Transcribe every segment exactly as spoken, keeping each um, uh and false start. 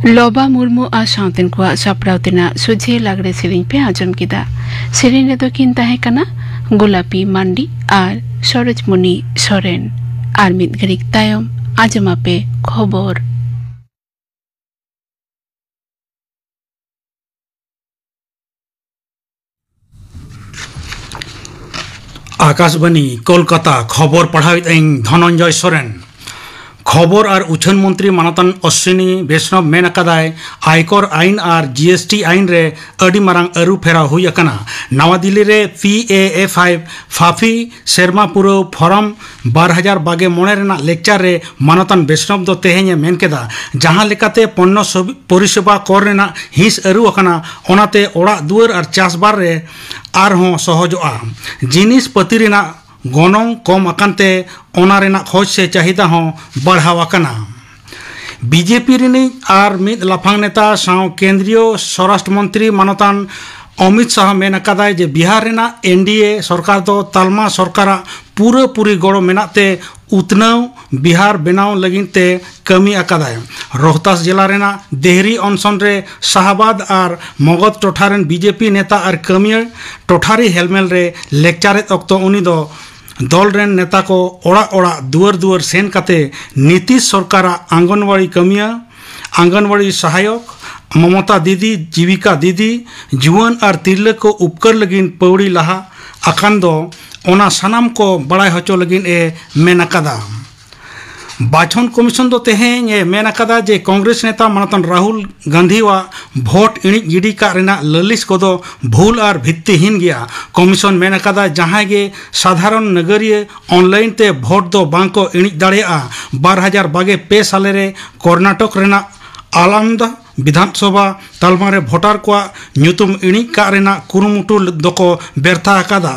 ᱞᱚᱵᱟ ᱢᱩᱨᱢᱩ ᱟᱨ ᱥᱟᱶᱛᱮᱱ ᱠᱚᱣᱟᱜ ᱥᱟᱯᱲᱟᱣ ᱛᱮᱱᱟᱜ ᱥᱚᱡᱷᱮ ᱞᱟᱜᱽᱲᱮ ᱥᱮᱨᱮᱧ ᱯᱮ ᱟᱸᱡᱚᱢ ᱠᱮᱫᱟ᱾ ᱥᱮᱨᱮᱧ ᱨᱮᱫᱚ ᱠᱤᱱ ᱛᱟᱦᱮᱸ ᱠᱟᱱᱟ ᱜᱳᱞᱟᱯᱤ ᱢᱟᱱᱰᱤ ᱟᱨ ᱥᱚᱨᱳᱡᱽᱢᱚᱱᱤ ᱥᱚᱨᱮᱱ᱾ ᱟᱨ ᱢᱤᱫ ᱜᱷᱟᱹᱲᱤᱡ ᱛᱟᱭᱚᱢ ᱟᱸᱡᱚᱢᱟᱯᱮ ᱠᱷᱚᱵᱚᱨ᱾ ᱟᱠᱟᱥᱵᱟᱱᱤ, ᱠᱳᱞᱠᱟᱛᱟ᱾ ᱠᱷᱚᱵᱚᱨ ᱯᱟᱲᱦᱟᱣᱮᱫ ᱟᱹᱧ ᱫᱷᱚᱱᱚᱱᱡᱚᱭ ᱥᱚᱨᱮᱱ᱾ ᱠᱷᱚᱵᱚᱨ ᱟᱨ ᱩᱪᱷᱟᱹᱱ ᱢᱚᱱᱛᱨᱤ ᱢᱟᱱᱚᱛᱟᱱ ᱚᱥᱣᱤᱱᱤ ᱵᱮᱥᱱᱚᱵ ᱢᱮᱱ ᱟᱠᱟᱫᱟᱭ, ᱟᱭᱠᱚᱨ ᱟᱭᱤᱱ ᱟᱨ ᱡᱤ ᱮᱥ ᱴᱤ ᱟᱭᱤᱱ ᱨᱮ ᱟᱹᱰᱤ ᱢᱟᱨᱟᱝ ᱟᱹᱨᱩ ᱯᱷᱮᱨᱟᱣ ᱦᱩᱭ ᱟᱠᱟᱱᱟ᱾ ᱱᱟᱣᱟ ᱫᱤᱞᱞᱤ ᱨᱮ ᱯᱤ ᱮ ᱮᱯᱷ ᱟᱭ ᱯᱷᱟᱯᱷᱤ ᱥᱮᱨᱢᱟ ᱯᱩᱨᱟᱹᱣ ᱯᱷᱚᱨᱚᱢ ᱵᱟᱨ ᱦᱟᱡᱟᱨ ᱵᱟᱜᱮ ᱢᱚᱬᱮ ᱨᱮᱱᱟᱜ ᱞᱮᱠᱪᱟᱨ ᱨᱮ ᱢᱟᱱᱚᱛᱟᱱ ᱵᱮᱥᱱᱚᱵ ᱫᱚ ᱛᱮᱦᱮᱧ ᱮ ᱢᱮᱱ ᱠᱮᱫᱟ, ᱡᱟᱦᱟᱸ ᱞᱮᱠᱟᱛᱮ ᱯᱚᱱᱱᱚ ᱥᱚᱵ-, ᱯᱚᱨᱤᱥᱮᱵᱟ ᱠᱚᱨ ᱨᱮᱱᱟᱜ ᱦᱤᱸᱥ ᱟᱹᱨᱩ ᱟᱠᱟᱱᱟ, ᱚᱱᱟᱛᱮ ᱚᱲᱟᱜ ᱫᱩᱣᱟᱹᱨ ᱟᱨ ᱪᱟᱥᱵᱟᱥ ᱨᱮ ᱟᱨᱦᱚᱸ ᱥᱚᱦᱚᱡᱚᱜᱼᱟ᱾ ᱡᱤᱱᱤᱥ ᱯᱟᱹᱛᱤ ᱨᱮᱱᱟᱜ ᱜᱚᱱᱚᱝ ᱠᱚᱢ ᱟᱠᱟᱱ ᱛᱮ ᱚᱱᱟ ᱨᱮᱱᱟᱜ ᱠᱷᱚᱡᱽ ᱥᱮ ᱪᱟᱦᱤᱫᱟ ᱦᱚᱸ ᱵᱟᱲᱦᱟᱣ ᱟᱠᱟᱱᱟ᱾ ᱵᱤ ᱡᱮ ᱯᱤ ᱨᱤᱱᱤᱡ ᱟᱨ ᱢᱤᱫ ᱞᱟᱯᱷᱟᱝ ᱱᱮᱛᱟ ᱥᱟᱶ ᱠᱮᱱᱫᱨᱤᱭᱚ ᱥᱚᱨᱟᱥᱴᱨᱚ ᱢᱚᱱᱛᱨᱤ ᱢᱟᱱᱚᱛᱟᱱ ᱚᱢᱤᱛ ᱥᱟᱦ ᱢᱮᱱ ᱟᱠᱟᱫᱟᱭ ᱡᱮ ᱵᱤᱦᱟᱨ ᱨᱮᱱᱟᱜ ᱮᱱ ᱰᱤ ᱮ ᱥᱚᱨᱠᱟᱨ ᱫᱚ ᱛᱟᱞᱢᱟ ᱥᱚᱨᱠᱟᱨᱟᱜ ᱯᱩᱨᱟᱹᱯᱩᱨᱤ ᱜᱚᱲᱚ ᱢᱮᱱᱟᱜ ᱛᱮ ᱩᱛᱱᱟᱹᱣ ᱵᱤᱦᱟᱨ ᱵᱮᱱᱟᱣ ᱞᱟᱹᱜᱤᱫ ᱛᱮ ᱠᱟᱹᱢᱤ ᱟᱠᱟᱫᱟᱭ᱾ ᱨᱳᱦᱛᱟᱥ ᱡᱮᱞᱟ ᱨᱮᱱᱟᱜ ᱫᱮᱦᱨᱤ ᱚᱱᱥᱚᱱ ᱨᱮ ᱥᱟᱦᱟᱵᱟᱫ ᱟᱨ ᱢᱚᱜᱚᱫ ᱴᱚᱴᱷᱟ ᱨᱮᱱ ᱵᱤ ᱡᱮ ᱯᱤ ᱱᱮᱛᱟ ᱟᱨ ᱠᱟᱹᱢᱤᱭᱟᱹ ᱴᱚᱴᱷᱟᱨᱤ ᱦᱮᱞᱢᱮᱞ ᱨᱮ ᱞᱮᱠᱪᱟᱨᱮᱫ ᱚᱠᱛᱚ ᱩᱱᱤ ᱫᱚ ᱫᱚᱞ ᱨᱮᱱ ᱱᱮᱛᱟ ᱠᱚ ᱚᱲᱟᱜ ᱚᱲᱟᱜ ᱫᱩᱣᱟᱹᱨ ᱫᱩᱣᱟᱹᱨ ᱥᱮᱱ ᱠᱟᱛᱮ ᱱᱤᱛᱤᱥ ᱥᱚᱨᱠᱟᱨᱟᱜ ᱟᱝᱜᱚᱱᱣᱟᱲᱤ ᱠᱟᱹᱢᱤᱭᱟᱹ, ᱟᱝᱜᱚᱱᱣᱟᱲᱤ ᱥᱟᱦᱟᱭᱚᱠ, ᱢᱚᱢᱚᱛᱟ ᱫᱤᱫᱤ, ᱡᱤᱵᱤᱠᱟ ᱫᱤᱫᱤ, ᱡᱩᱣᱟᱹᱱ ᱟᱨ ᱛᱤᱨᱞᱟᱹ ᱠᱚ ᱩᱯᱠᱟᱹᱨ ᱞᱟᱹᱜᱤᱫ ᱯᱟᱹᱣᱲᱤ ᱞᱟᱦᱟ ᱟᱠᱟᱱ ᱫᱚ, ᱚᱱᱟ ᱥᱟᱱᱟᱢ ᱠᱚ ᱵᱟᱲᱟᱭ ᱦᱚᱪᱚ ᱞᱟᱹᱜᱤᱫ ᱮ ᱢᱮᱱ ᱟᱠᱟᱫᱟ᱾ ᱵᱟᱪᱷᱚᱱ ᱠᱚᱢᱤᱥᱚᱱ ᱫᱚ ᱛᱮᱦᱮᱧ ᱮ ᱢᱮᱱ ᱟᱠᱟᱫᱟ ᱡᱮ ᱠᱚᱝᱜᱨᱮᱥ ᱱᱮᱛᱟ ᱢᱟᱱᱚᱛᱟᱱ ᱨᱟᱦᱩᱞ ᱜᱟᱱᱫᱷᱤᱣᱟᱜ ᱵᱷᱳᱴ ᱤᱬᱤᱡ ᱜᱤᱰᱤ ᱠᱟᱜ ᱨᱮᱱᱟᱜ ᱞᱟᱹᱞᱤᱥ ᱠᱚᱫᱚ ᱵᱷᱩᱞ ᱟᱨ ᱵᱷᱤᱛᱛᱤᱦᱤᱱ ᱜᱮᱭᱟ᱾ ᱠᱚᱢᱤᱥᱚᱱ ᱢᱮᱱ ᱟᱠᱟᱫᱟ, ᱡᱟᱦᱟᱸᱭ ᱜᱮ ᱥᱟᱫᱷᱟᱨᱚᱱ ᱱᱟᱜᱟᱨᱤᱭᱟᱹ ᱚᱱᱞᱟᱭᱤᱱ ᱛᱮ ᱵᱷᱳᱴ ᱫᱚ ᱵᱟᱝ ᱠᱚ ᱤᱬᱤᱡ ᱫᱟᱲᱮᱭᱟᱜᱼᱟ᱾ ᱵᱟᱨ ᱦᱟᱡᱟᱨ ᱵᱟᱜᱮ ᱯᱮ ᱥᱟᱞᱮ ᱨᱮ ᱠᱚᱨᱱᱟᱴᱚᱠ ᱨᱮᱱᱟᱜ ᱟᱞᱟᱱᱫᱟ ᱵᱤᱫᱷᱟᱱ ᱥᱚᱵᱷᱟ ᱛᱟᱞᱢᱟ ᱨᱮ ᱵᱷᱳᱴᱟᱨ ᱠᱚᱣᱟᱜ ᱧᱩᱛᱩᱢ ᱤᱬᱤᱡ ᱠᱟᱜ ᱨᱮᱱᱟᱜ ᱠᱩᱨᱩᱢᱩᱴᱩ ᱫᱚᱠᱚ ᱵᱮᱨᱛᱷᱟ ᱟᱠᱟᱫᱟ᱾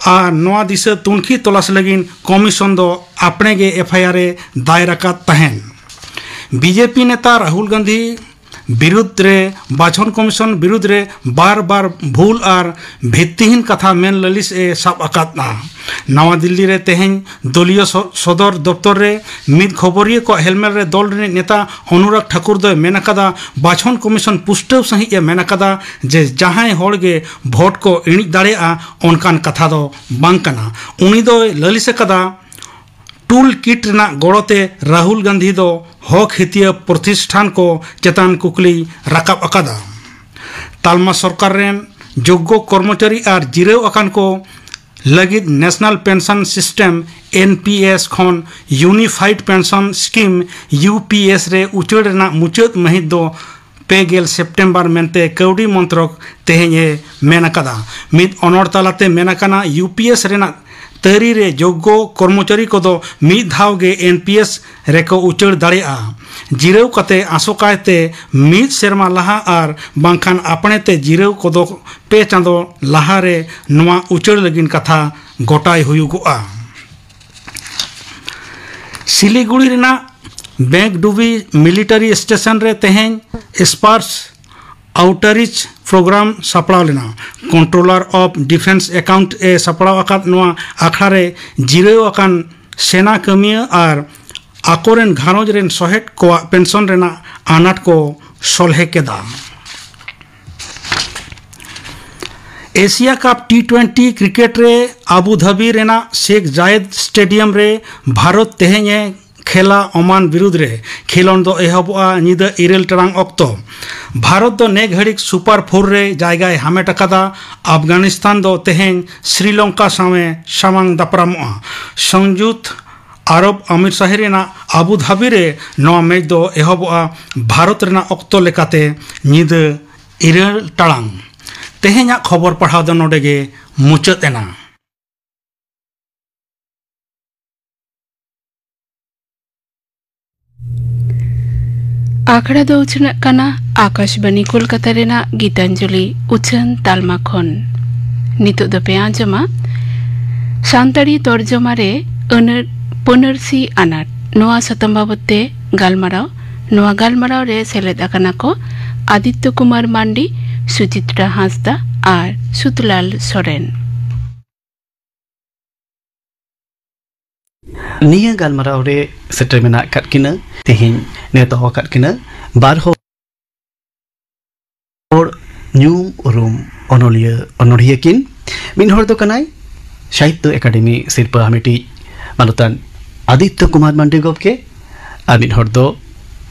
ᱟᱨ ᱱᱚᱣᱟ ᱫᱤᱥᱟᱹ ᱛᱩᱱᱠᱷᱤ ᱛᱚᱞᱟᱥ ᱞᱟᱹᱜᱤᱫ ᱠᱚᱢᱤᱥᱚᱱ ᱫᱚ ᱟᱯᱲᱮ ᱜᱮ ᱮᱯᱷ ᱟᱭ ᱟᱨ ᱮ ᱫᱟᱭᱮᱨ ᱟᱠᱟᱫ ᱛᱟᱦᱮᱸᱱ᱾ ᱵᱤ ᱡᱮ ᱯᱤ ᱱᱮᱛᱟ ᱨᱟᱦᱩᱞ ᱜᱟᱱᱫᱷᱤ ᱵᱤᱨᱩᱫᱽ ᱨᱮ ᱵᱟᱪᱷᱚᱱ ᱠᱚᱢᱤᱥᱚᱱ ᱵᱤᱨᱩᱫᱽ ᱨᱮ ᱵᱟᱨ ᱵᱟᱨ ᱵᱷᱩᱞ ᱟᱨ ᱵᱷᱤᱛᱛᱤᱦᱤᱱ ᱠᱟᱛᱷᱟ ᱢᱮᱱ ᱞᱟᱹᱞᱤᱥ ᱮ ᱥᱟᱵ ᱟᱠᱟᱫᱼᱟ᱾ ᱱᱟᱣᱟ ᱫᱤᱞᱞᱤ ᱨᱮ ᱛᱮᱦᱮᱧ ᱫᱚᱞᱤᱭᱚ ᱥᱚ-, ᱥᱚᱫᱚᱨ ᱫᱚᱯᱛᱚᱨ ᱨᱮ ᱢᱤᱫ ᱠᱷᱚᱵᱚᱨᱤᱭᱟᱹ ᱠᱚᱣᱟᱜ ᱦᱮᱞᱢᱮᱞ ᱨᱮ ᱫᱚᱞ ᱨᱤᱱᱤᱡ ᱱᱮᱛᱟ ᱚᱱᱩᱨᱟᱜᱽ ᱴᱷᱟᱠᱩᱨ ᱫᱚᱭ ᱢᱮᱱ ᱟᱠᱟᱫᱟ, ᱵᱟᱪᱷᱚᱱ ᱠᱚᱢᱤᱥᱚᱱ ᱯᱩᱥᱴᱟᱹᱣ ᱥᱟᱺᱦᱤᱡ ᱮ ᱢᱮᱱ ᱟᱠᱟᱫᱟ ᱡᱮ ᱡᱟᱦᱟᱸᱭ ᱦᱚᱲ ᱜᱮ ᱵᱷᱳᱴ ᱠᱚ ᱤᱬᱤᱡ ᱫᱟᱲᱮᱭᱟᱜᱼᱟ, ᱚᱱᱠᱟᱱ ᱠᱟᱛᱷᱟ ᱫᱚ ᱵᱟᱝ ᱠᱟᱱᱟ᱾ ᱩᱱᱤ ᱫᱚᱭ ᱞᱟᱹᱞᱤᱥ ᱟᱠᱟᱫᱟ, ᱴᱩᱞ ᱠᱤᱴ ᱨᱮᱱᱟᱜ ᱜᱚᱲᱚ ᱛᱮ ᱨᱟᱦᱩᱞ ᱜᱟᱱᱫᱷᱤ ᱫᱚ ᱦᱚᱠ ᱦᱤᱛᱤᱭᱟᱹ ᱯᱨᱚᱛᱤᱥᱴᱷᱟᱱ ᱠᱚ ᱪᱮᱛᱟᱱ ᱠᱩᱠᱞᱤᱭ ᱨᱟᱠᱟᱵ ᱟᱠᱟᱫᱟ᱾ ᱛᱟᱞᱢᱟ ᱥᱚᱨᱠᱟᱨ ᱨᱮᱱ ᱡᱳᱜᱽᱜᱚ ᱠᱚᱨᱢᱚᱪᱟᱨᱤ ᱟᱨ ᱡᱤᱨᱟᱹᱣ ᱟᱠᱟᱱ ᱠᱚ ᱞᱟᱹᱜᱤᱫ national pension system, N P S, ᱠᱷᱚᱱ unified pension scheme, U P S, ᱨᱮ ᱩᱪᱟᱹᱲ ᱨᱮᱱᱟᱜ ᱢᱩᱪᱟᱹᱫ ᱢᱟᱹᱦᱤᱛ ᱫᱚ ᱯᱮ ᱜᱮᱞ ᱥᱮᱯᱴᱮᱢᱵᱚᱨ ᱢᱮᱱᱛᱮ ᱠᱟᱹᱣᱰᱤ ᱢᱚᱱᱛᱨᱚᱠ ᱛᱮᱦᱮᱧ ᱮ ᱢᱮᱱ ᱟᱠᱟᱫᱟ᱾ ᱢᱤᱫ ᱚᱱᱚᱬ ᱛᱟᱞᱟᱛᱮ ᱢᱮᱱ ᱟᱠᱟᱱᱟ, ᱤᱭᱩ ᱯᱤ ᱮᱥ ᱨᱮᱱᱟᱜ ᱛᱟᱹᱨᱤ ᱨᱮ ᱡᱳᱜᱽᱜᱚ ᱠᱚᱨᱢᱚᱪᱟᱨᱤ ᱠᱚᱫᱚ ᱢᱤᱫ ᱫᱷᱟᱣ ᱜᱮ ᱮᱱ ᱯᱤ ᱮᱥ ᱨᱮᱠᱚ ᱩᱪᱟᱹᱲ ᱫᱟᱲᱮᱭᱟᱜᱼᱟ᱾ ᱡᱤᱨᱟᱹᱣ ᱠᱟᱛᱮ ᱟᱥᱚᱠᱟᱭᱛᱮ ᱢᱤᱫ ᱥᱮᱨᱢᱟ ᱞᱟᱦᱟ ᱟᱨ ᱵᱟᱝᱠᱷᱟᱱ ᱟᱯᱬᱮ ᱛᱮ ᱡᱤᱨᱟᱹᱣ ᱠᱚᱫᱚ ᱯᱮ ᱪᱟᱸᱫᱚ ᱞᱟᱦᱟ ᱨᱮ ᱱᱚᱣᱟ ᱩᱪᱟᱹᱲ ᱞᱟᱹᱜᱤᱫ ᱠᱟᱛᱷᱟ ᱜᱚᱴᱟᱭ ᱦᱩᱭᱩᱜᱚᱜᱼᱟ᱾ ᱥᱤᱞᱤᱜᱩᱲᱤ ᱨᱮᱱᱟᱜ ᱵᱮᱸᱠᱰᱩᱵᱤ ᱢᱤᱞᱤᱴᱟᱨᱤ ᱥᱴᱮᱥᱚᱱ ᱨᱮ ᱛᱮᱦᱮᱧ ᱥᱯᱟᱨᱥ ᱟᱣᱩᱴᱨᱤᱪ ᱯᱨᱳᱜᱨᱟᱢ ᱥᱟᱯᱲᱟᱣ ᱞᱮᱱᱟ᱾ Controller of Defence Account ᱮ ᱥᱟᱯᱲᱟᱣ ᱟᱠᱟᱫ ᱱᱚᱣᱟ ᱟᱠᱷᱲᱟ ᱨᱮ ᱡᱤᱨᱟᱹᱣ ᱟᱠᱟᱱ ᱥᱮᱱᱟ ᱠᱟᱹᱢᱤᱭᱟᱹ ᱟᱨ ᱟᱠᱚᱨᱮᱱ ᱜᱷᱟᱨᱚᱸᱡᱽ ᱨᱮᱱ ᱥᱚᱦᱮᱫ ᱠᱚᱣᱟᱜ ᱯᱮᱱᱥᱚᱱ ᱨᱮᱱᱟᱜ ᱟᱱᱟᱴ ᱠᱚ ᱥᱚᱞᱦᱮ ᱠᱮᱫᱟ᱾ ᱮᱥᱤᱭᱟ ᱠᱟᱯ ᱴᱤ ᱴᱩᱭᱮᱱᱴᱤ ᱠᱨᱤᱠᱮᱴ ᱨᱮ ᱟᱵᱩ ᱫᱷᱟᱵᱤ ᱨᱮᱱᱟᱜ ᱥᱮᱠᱷ ᱡᱟᱭᱮᱫ ᱥᱴᱮᱰᱤᱭᱟᱢ ᱨᱮ ᱵᱷᱟᱨᱚᱛ ᱛᱮᱦᱮᱧ ᱮ ᱠᱷᱮᱞᱟ ᱳᱢᱟᱱ ᱵᱤᱨᱩᱫᱽ ᱨᱮ᱾ ᱠᱷᱮᱞᱳᱸᱰ ᱫᱚ ᱮᱦᱚᱵᱚᱜᱼᱟ ᱧᱤᱫᱟᱹ ᱤᱨᱟᱹᱞ ᱴᱟᱲᱟᱝ ᱚᱠᱛᱚ᱾ ᱵᱷᱟᱨᱚᱛ ᱫᱚ ᱱᱮ ᱜᱷᱟᱹᱲᱤᱠ ᱥᱩᱯᱟᱨ ᱯᱷᱳᱨ ᱨᱮ ᱡᱟᱭᱜᱟᱭ ᱦᱟᱢᱮᱴ ᱟᱠᱟᱫᱟ᱾ ᱟᱯᱷᱜᱟᱱᱤᱥᱛᱟᱱ ᱫᱚ ᱛᱮᱦᱮᱧ ᱥᱨᱤᱞᱚᱝᱠᱟ ᱥᱟᱶ ᱮ ᱥᱟᱢᱟᱝ ᱫᱟᱯᱨᱟᱢᱚᱜᱼᱟ᱾ ᱥᱚᱝᱡᱩᱛ ᱟᱨᱚᱵ ᱟᱢᱤᱨ ᱥᱟᱦᱤ ᱨᱮᱱᱟᱜ ᱟᱵᱩ ᱫᱷᱟᱵᱤ ᱨᱮ ᱱᱚᱣᱟ ᱢᱮᱪ ᱫᱚ ᱮᱦᱚᱵᱚᱜᱼᱟ ᱵᱷᱟᱨᱚᱛ ᱨᱮᱱᱟᱜ ᱚᱠᱛᱚ ᱞᱮᱠᱟᱛᱮ ᱧᱤᱫᱟᱹ ᱤᱨᱟᱹᱞ ᱴᱟᱲᱟᱝ᱾ ᱛᱮᱦᱮᱧᱟᱜ ᱠᱷᱚᱵᱚᱨ ᱯᱟᱲᱦᱟᱣ ᱫᱚ ᱱᱚᱰᱮ ᱜᱮ ᱢᱩᱪᱟᱹᱫ ᱮᱱᱟ᱾ ᱟᱠᱷᱲᱟ ᱫᱚ ᱩᱪᱷᱟᱹᱱᱚᱜ ᱠᱟᱱᱟ ᱟᱠᱟᱥᱵᱟᱱᱤ ᱠᱳᱞᱠᱟᱛᱟ ᱨᱮᱱᱟᱜ ᱜᱤᱛᱟᱧᱡᱚᱞᱤ ᱩᱪᱷᱟᱹᱱ ᱛᱟᱞᱢᱟ ᱠᱷᱚᱱ᱾ ᱱᱤᱛᱚᱜ ᱫᱚᱯᱮ ᱟᱸᱡᱚᱢᱟ ᱥᱟᱱᱛᱟᱲᱤ ᱛᱚᱨᱡᱚᱢᱟ ᱨᱮ ᱟᱹᱱᱟᱹ-, ᱯᱟᱹᱱᱟᱹᱨᱥᱤ ᱟᱱᱟᱴ, ᱱᱚᱣᱟ ᱥᱟᱛᱟᱢ ᱵᱟᱵᱚᱛ ᱛᱮ ᱜᱟᱞᱢᱟᱨᱟᱣ᱾ ᱱᱚᱣᱟ ᱜᱟᱞᱢᱟᱨᱟᱣ ᱨᱮ ᱥᱮᱞᱮᱫ ᱟᱠᱟᱱᱟ ᱠᱚ ᱟᱫᱤᱛᱭᱚ ᱠᱩᱢᱟᱨ ᱢᱟᱱᱰᱤ, ᱥᱩᱪᱤᱛᱨᱟ ᱦᱟᱸᱥᱫᱟ ᱟᱨ ᱥᱩᱛᱞᱟᱞ ᱥᱚᱨᱮᱱ᱾ ᱱᱤᱭᱟᱹ ᱜᱟᱞᱢᱟᱨᱟᱣ ᱨᱮ ᱥᱮᱴᱮᱨ ᱢᱮᱱᱟᱜ ᱟᱠᱟᱫ ᱠᱤᱱᱟᱹ, ᱛᱮᱦᱮᱧ ᱱᱮᱣᱛᱟ ᱟᱠᱟᱫ ᱠᱤᱱᱟᱹ ᱵᱟᱨ ᱦᱚᱲ ᱦᱚᱲ ᱧᱩᱢ ᱩᱨᱩᱢ ᱚᱱᱚᱞᱤᱭᱟᱹ, ᱚᱱᱚᱲᱦᱤᱭᱟᱹ ᱠᱤᱱ᱾ ᱢᱤᱫ ᱦᱚᱲ ᱫᱚ ᱠᱟᱱᱟᱭ ᱥᱟᱦᱤᱛᱛᱚ ᱮᱠᱟᱰᱮᱢᱤ ᱥᱤᱨᱯᱟᱹ ᱦᱟᱢᱮᱴᱤᱡ ᱢᱟᱱᱚᱛᱟᱱ ᱟᱫᱤᱛᱭᱚ ᱠᱩᱢᱟᱨ ᱢᱟᱱᱰᱤ ᱜᱚᱢᱠᱮ, ᱟᱨ ᱢᱤᱫ ᱦᱚᱲ ᱫᱚ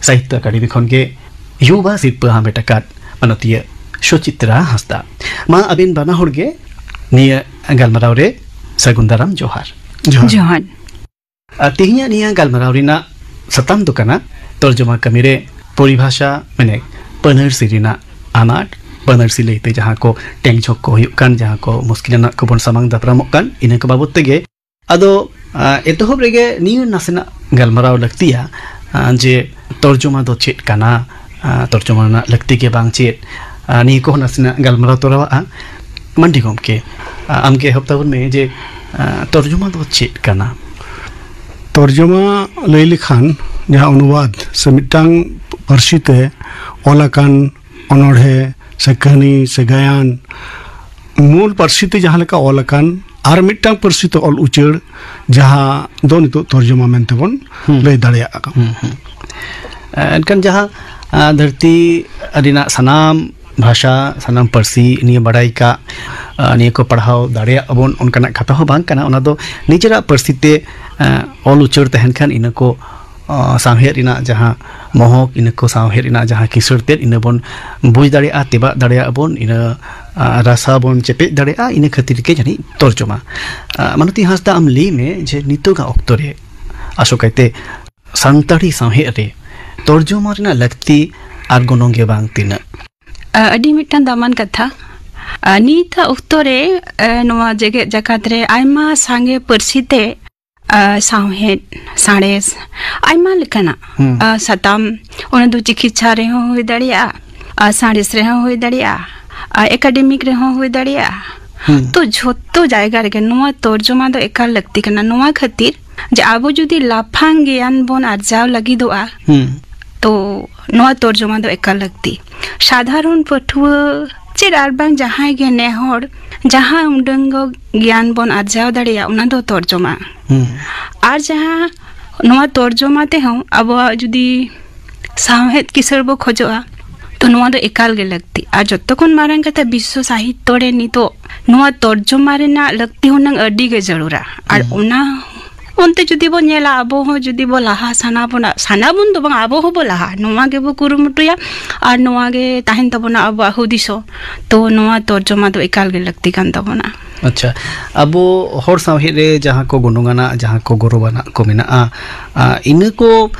ᱥᱟᱦᱤᱛᱛᱚ ᱮᱠᱟᱰᱮᱢᱤ ᱠᱷᱚᱱ ᱜᱮ ᱭᱩᱵᱟ ᱥᱤᱨᱯᱟᱹ ᱦᱟᱢᱮᱴ ᱟᱠᱟᱫ ᱢᱟᱱᱚᱛᱤᱭᱟᱹ ᱥᱩᱪᱤᱛᱨᱟ ᱦᱟᱸᱥᱫᱟ᱾ ᱢᱟ ᱟᱹᱵᱤᱱ ᱵᱟᱱᱟ ᱦᱚᱲ ᱜᱮ ᱱᱤᱭᱟᱹ ᱜᱟᱞᱢᱟᱨᱟᱣ ᱨᱮ ᱥᱟᱹᱜᱩᱱ ᱫᱟᱨᱟᱢ ᱡᱚᱦᱟᱨ᱾ ᱡᱚᱦᱟᱨ᱾ ᱡᱚᱦᱟᱨ᱾ ᱟᱨ ᱛᱮᱦᱮᱧᱟᱜ ᱱᱤᱭᱟᱹ ᱜᱟᱞᱢᱟᱨᱟᱣ ᱨᱮᱱᱟᱜ ᱥᱟᱛᱟᱢ ᱫᱚ ᱠᱟᱱᱟ ᱛᱚᱨᱡᱚᱢᱟ ᱠᱟᱹᱢᱤ ᱨᱮ ᱯᱚᱨᱤᱵᱷᱟᱥᱟ, ᱢᱟᱱᱮ ᱯᱟᱹᱱᱟᱹᱨᱥᱤ ᱨᱮᱱᱟᱜ ᱟᱱᱟᱴ, ᱯᱟᱹᱱᱟᱹᱨᱥᱤ ᱞᱟᱹᱭᱛᱮ ᱡᱟᱦᱟᱸ ᱠᱚ ᱴᱮᱝᱡᱷᱚᱠ ᱠᱚ ᱦᱩᱭᱩᱜ ᱠᱟᱱ, ᱡᱟᱦᱟᱸ ᱠᱚ ᱢᱩᱥᱠᱤᱞ ᱟᱱᱟᱜ ᱠᱚᱵᱚᱱ ᱥᱟᱢᱟᱝ ᱫᱟᱯᱨᱟᱢᱚᱜ ᱠᱟᱱ, ᱤᱱᱟᱹ ᱠᱚ ᱵᱟᱵᱚᱛ ᱛᱮᱜᱮ᱾ ᱟᱫᱚ, ᱟ, ᱮᱛᱚᱦᱚᱵ ᱨᱮᱜᱮ ᱱᱤᱭᱟᱹ ᱱᱟᱥᱮᱱᱟᱜ ᱜᱟᱞᱢᱟᱨᱟᱣ ᱞᱟᱹᱠᱛᱤᱭᱟ, ᱟ, ᱡᱮ ᱛᱚᱨᱡᱚᱢᱟ ᱫᱚ ᱪᱮᱫ ᱠᱟᱱᱟ, ᱟ, ᱛᱚᱨᱡᱚᱢᱟ ᱨᱮᱱᱟᱜ ᱞᱟᱹᱠᱛᱤ ᱜᱮ ᱵᱟᱝ ᱪᱮᱫ, ᱟ, ᱱᱤᱭᱟᱹ ᱠᱚᱦᱚᱸ ᱱᱟᱥᱮᱱᱟᱜ ᱜᱟᱞᱢᱟᱨᱟᱣ ᱛᱚᱨᱟᱣᱟᱜᱼᱟ᱾ ᱢᱟᱱᱰᱤ ᱜᱚᱢᱠᱮ, ᱟ, ᱟᱢᱜᱮ ᱮᱦᱚᱵ ᱛᱟᱵᱚᱱ ᱢᱮ ᱡᱮ, ᱟ, ᱛᱚᱨᱡᱚᱢᱟ ᱫᱚ ᱪᱮᱫ ᱠᱟᱱᱟ? ᱛᱚᱨᱡᱚᱢᱟ ᱞᱟᱹᱭ ᱞᱮᱠᱷᱟᱱ ᱡᱟᱦᱟᱸ ᱚᱱᱩᱵᱟᱫ ᱥᱮ ᱢᱤᱫᱴᱟᱝ ᱯᱟᱹᱨᱥᱤ ᱛᱮ ᱚᱞ ᱟᱠᱟᱱ ᱚᱱᱚᱬᱦᱮ ᱥᱮ ᱠᱟᱹᱦᱱᱤ ᱥᱮ ᱜᱟᱭᱟᱱ, ᱢᱩᱞ ᱯᱟᱹᱨᱥᱤ ᱛᱮ ᱡᱟᱦᱟᱸ ᱞᱮᱠᱟ ᱚᱞ ᱟᱠᱟᱱ ᱟᱨ ᱢᱤᱫᱴᱟᱝ ᱯᱟᱹᱨᱥᱤ ᱛᱮ ᱚᱞ ᱩᱪᱟᱹᱲ, ᱡᱟᱦᱟᱸ ᱫᱚ ᱱᱤᱛᱚᱜ ᱛᱚᱨᱡᱚᱢᱟ ᱢᱮᱱᱛᱮ ᱵᱚᱱ ᱦᱩᱸ᱾ ᱞᱟᱹᱭ ᱫᱟᱲᱮᱭᱟᱜᱼᱟ᱾ ᱦᱩᱸ, ᱦᱩᱸ᱾ ᱮᱱᱠᱷᱟᱱ ᱡᱟᱦᱟᱸ, ᱟ, ᱫᱷᱟᱹᱨᱛᱤ ᱨᱮᱱᱟᱜ ᱥᱟᱱᱟᱢ ᱵᱷᱟᱥᱟ, ᱥᱟᱱᱟᱢ ᱯᱟᱹᱨᱥᱤ ᱱᱤᱭᱟᱹ ᱵᱟᱲᱟᱭ ᱠᱟᱜ, ᱟ, ᱱᱤᱭᱟᱹ ᱠᱚ ᱯᱟᱲᱦᱟᱣ ᱫᱟᱲᱮᱭᱟᱜ ᱟᱵᱚᱱ, ᱚᱱᱠᱟᱱᱟᱜ ᱠᱟᱛᱷᱟ ᱦᱚᱸ ᱵᱟᱝ ᱠᱟᱱᱟ᱾ ᱚᱱᱟ ᱫᱚ ᱱᱤᱡᱮᱨᱟᱜ ᱯᱟᱹᱨᱥᱤ ᱛᱮ, ᱟ, ᱚᱞ ᱩᱪᱟᱹᱲ ᱛᱟᱦᱮᱱ ᱠᱷᱟᱱ ᱤᱱᱟᱹ ᱠᱚ, ᱟ, ᱥᱟᱶᱦᱮᱫ ᱨᱮᱱᱟᱜ ᱡᱟᱦᱟᱸ ᱢᱚᱦᱚᱠ, ᱤᱱᱟᱹ ᱠᱚ ᱥᱟᱶᱦᱮᱫ ᱨᱮᱱᱟᱜ ᱡᱟᱦᱟᱸ ᱠᱤᱥᱟᱹᱬ ᱛᱮᱫ, ᱤᱱᱟᱹ ᱵᱚᱱ ᱵᱩᱡᱽ ᱫᱟᱲᱮᱭᱟᱜᱼᱟ, ᱛᱮᱵᱟᱜ ᱫᱟᱲᱮᱭᱟᱜᱼᱟ ᱵᱚᱱ, ᱤᱱᱟᱹ, ᱟ, ᱨᱟᱥᱟ ᱵᱚᱱ ᱪᱮᱯᱮᱡ ᱫᱟᱲᱮᱭᱟᱜᱼᱟ᱾ ᱤᱱᱟᱹ ᱠᱷᱟᱹᱛᱤᱨ ᱜᱮ ᱡᱟᱹᱱᱤᱡ ᱛᱚᱨᱡᱚᱢᱟ᱾ ᱟ, ᱢᱟᱱᱚᱛᱤ ᱦᱟᱸᱥᱫᱟ, ᱟᱢ ᱞᱟᱹᱭ ᱢᱮ ᱡᱮ ᱱᱤᱛᱚᱜᱟᱜ ᱚᱠᱛᱚ ᱨᱮ ᱟᱥᱚᱠᱟᱭᱛᱮ ᱥᱟᱱᱛᱟᱲᱤ ᱥᱟᱶᱦᱮᱫ ᱨᱮ ᱛᱚᱨᱡᱚᱢᱟ ᱨᱮᱱᱟᱜ ᱞᱟᱹᱠᱛᱤ ᱟᱨ ᱜᱚᱱᱚᱝ ᱜᱮ ᱵᱟᱝ ᱛᱤᱱᱟᱹᱜ? ᱟ, ᱟᱹᱰᱤ ᱢᱤᱫᱴᱟᱝ ᱫᱟᱢᱟᱱ ᱠᱟᱛᱷᱟ᱾ ᱟ, ᱱᱤᱛᱟᱜ ᱚᱠᱛᱚ ᱨᱮ, ᱟ, ᱱᱚᱣᱟ ᱡᱮᱜᱮᱛ ᱡᱟᱠᱟᱛ ᱨᱮ ᱟᱭᱢᱟ ᱥᱟᱸᱜᱮ ᱯᱟᱹᱨᱥᱤ ᱛᱮ, ᱟ, ᱥᱟᱶᱦᱮᱫ, ᱥᱟᱬᱮᱥ, ᱟᱭᱢᱟ ᱞᱮᱠᱟᱱᱟᱜ, ᱦᱩᱸ᱾ ᱟ, ᱥᱟᱛᱟᱢ, ᱚᱱᱟ ᱫᱚ ᱪᱤᱠᱤᱛᱥᱟ ᱨᱮᱦᱚᱸ ᱦᱩᱭ ᱫᱟᱲᱮᱭᱟᱜᱼᱟ, ᱟ, ᱥᱟᱬᱮᱥ ᱨᱮᱦᱚᱸ ᱦᱩᱭ ᱫᱟᱲᱮᱭᱟᱜᱼᱟ, ᱟ, ᱮᱠᱟᱰᱮᱢᱤᱠ ᱨᱮᱦᱚᱸ ᱦᱩᱭ ᱫᱟᱲᱮᱭᱟᱜᱼᱟ᱾ ᱦᱩᱸ᱾ ᱛᱚ ᱡᱷᱚᱛᱚ ᱡᱟᱭᱜᱟ ᱨᱮᱜᱮ ᱱᱚᱣᱟ ᱛᱚᱨᱡᱚᱢᱟ ᱫᱚ ᱮᱠᱟᱞ ᱞᱟᱹᱠᱛᱤ ᱠᱟᱱᱟ᱾ ᱱᱚᱣᱟ ᱠᱷᱟᱹᱛᱤᱨ ᱡᱮ ᱟᱵᱚ ᱡᱩᱫᱤ ᱞᱟᱯᱷᱟᱝ ᱜᱮᱭᱟᱱ ᱵᱚᱱ ᱟᱨᱡᱟᱣ ᱞᱟᱹᱜᱤᱫᱚᱜᱼᱟ, ᱦᱩᱸ᱾ ᱛᱚ ᱱᱚᱣᱟ ᱛᱚᱨᱡᱚᱢᱟ ᱫᱚ ᱮᱠᱟᱞ ᱞᱟᱹᱠᱛᱤ᱾ ᱥᱟᱫᱷᱟᱨᱚᱱ ᱯᱟᱹᱴᱷᱩᱣᱟᱹ ᱪᱮᱫ ᱟᱨ ᱵᱟᱝ ᱡᱟᱦᱟᱸᱭ ᱜᱮ ᱱᱮ ᱦᱚᱲ ᱡᱟᱦᱟᱸ ᱩᱰᱟᱹᱝ ᱜᱮ ᱜᱮᱭᱟᱱ ᱵᱚᱱ ᱟᱨᱡᱟᱣ ᱫᱟᱲᱮᱭᱟᱜᱼᱟ, ᱚᱱᱟ ᱫᱚ ᱛᱚᱨᱡᱚᱢᱟ᱾ ᱦᱩᱸ᱾ ᱟᱨ ᱡᱟᱦᱟᱸ ᱱᱚᱣᱟ ᱛᱚᱨᱡᱚᱢᱟ ᱛᱮᱦᱚᱸ ᱟᱵᱚᱣᱟᱜ ᱡᱩᱫᱤ ᱥᱟᱶᱦᱮᱫ ᱠᱤᱥᱟᱹᱬ ᱵᱚ ᱠᱷᱚᱡᱚᱜᱼᱟ, ᱛᱚ ᱱᱚᱣᱟ ᱫᱚ ᱮᱠᱟᱞ ᱜᱮ ᱞᱟᱹᱠᱛᱤ᱾ ᱟᱨ ᱡᱚᱛᱚ ᱠᱷᱚᱱ ᱢᱟᱨᱟᱝ ᱠᱟᱛᱷᱟ, ᱵᱤᱥᱥᱚ ᱥᱟᱦᱤᱛᱛᱚ ᱨᱮ ᱱᱤᱛᱚᱜ ᱱᱚᱣᱟ ᱛᱚᱨᱡᱚᱢᱟ ᱨᱮᱱᱟᱜ ᱞᱟᱹᱠᱛᱤ ᱦᱩᱱᱟᱹᱝ ᱟᱹᱰᱤ ᱜᱮ ᱡᱟᱹᱨᱩᱲᱟ᱾ ᱟᱨ ᱦᱩᱸ᱾ ᱚᱱᱟ ᱚᱱᱛᱮ ᱡᱩᱫᱤ ᱵᱚᱱ ᱧᱮᱞᱟ, ᱟᱵᱚ ᱦᱚᱸ ᱡᱩᱫᱤ ᱵᱚ ᱞᱟᱦᱟ ᱥᱟᱱᱟ ᱵᱚᱱᱟ, ᱥᱟᱱᱟ ᱵᱚᱱ ᱫᱚ ᱵᱟᱝ, ᱟᱵᱚ ᱦᱚᱸᱵᱚ ᱞᱟᱦᱟ, ᱱᱚᱣᱟ ᱜᱮᱵᱚ ᱠᱩᱨᱩᱢᱩᱴᱩᱭᱟ᱾ ᱟᱨ ᱱᱚᱣᱟ ᱜᱮ ᱛᱟᱦᱮᱱ ᱛᱟᱵᱚᱱᱟ ᱟᱵᱚᱣᱟᱜ ᱦᱩᱫᱤᱥ ᱦᱚᱸ᱾ ᱛᱚ ᱱᱚᱣᱟ ᱛᱚᱨᱡᱚᱢᱟ ᱫᱚ ᱮᱠᱟᱞ ᱜᱮ ᱞᱟᱹᱠᱛᱤ ᱠᱟᱱ ᱛᱟᱵᱚᱱᱟ᱾ ᱟᱪᱪᱷᱟ, ᱟᱵᱚ ᱦᱚᱲ ᱥᱟᱶᱦᱮᱫ ᱨᱮ ᱡᱟᱦᱟᱸ ᱠᱚ ᱜᱩᱱᱚᱜᱟᱱᱟᱜ, ᱡᱟᱦᱟᱸ ᱠᱚ ᱜᱚᱨᱚᱵᱟᱱᱟᱜ ᱠᱚ ᱢᱮᱱᱟᱜᱼᱟ, ᱟ, ᱤᱱᱟᱹ ᱠᱚ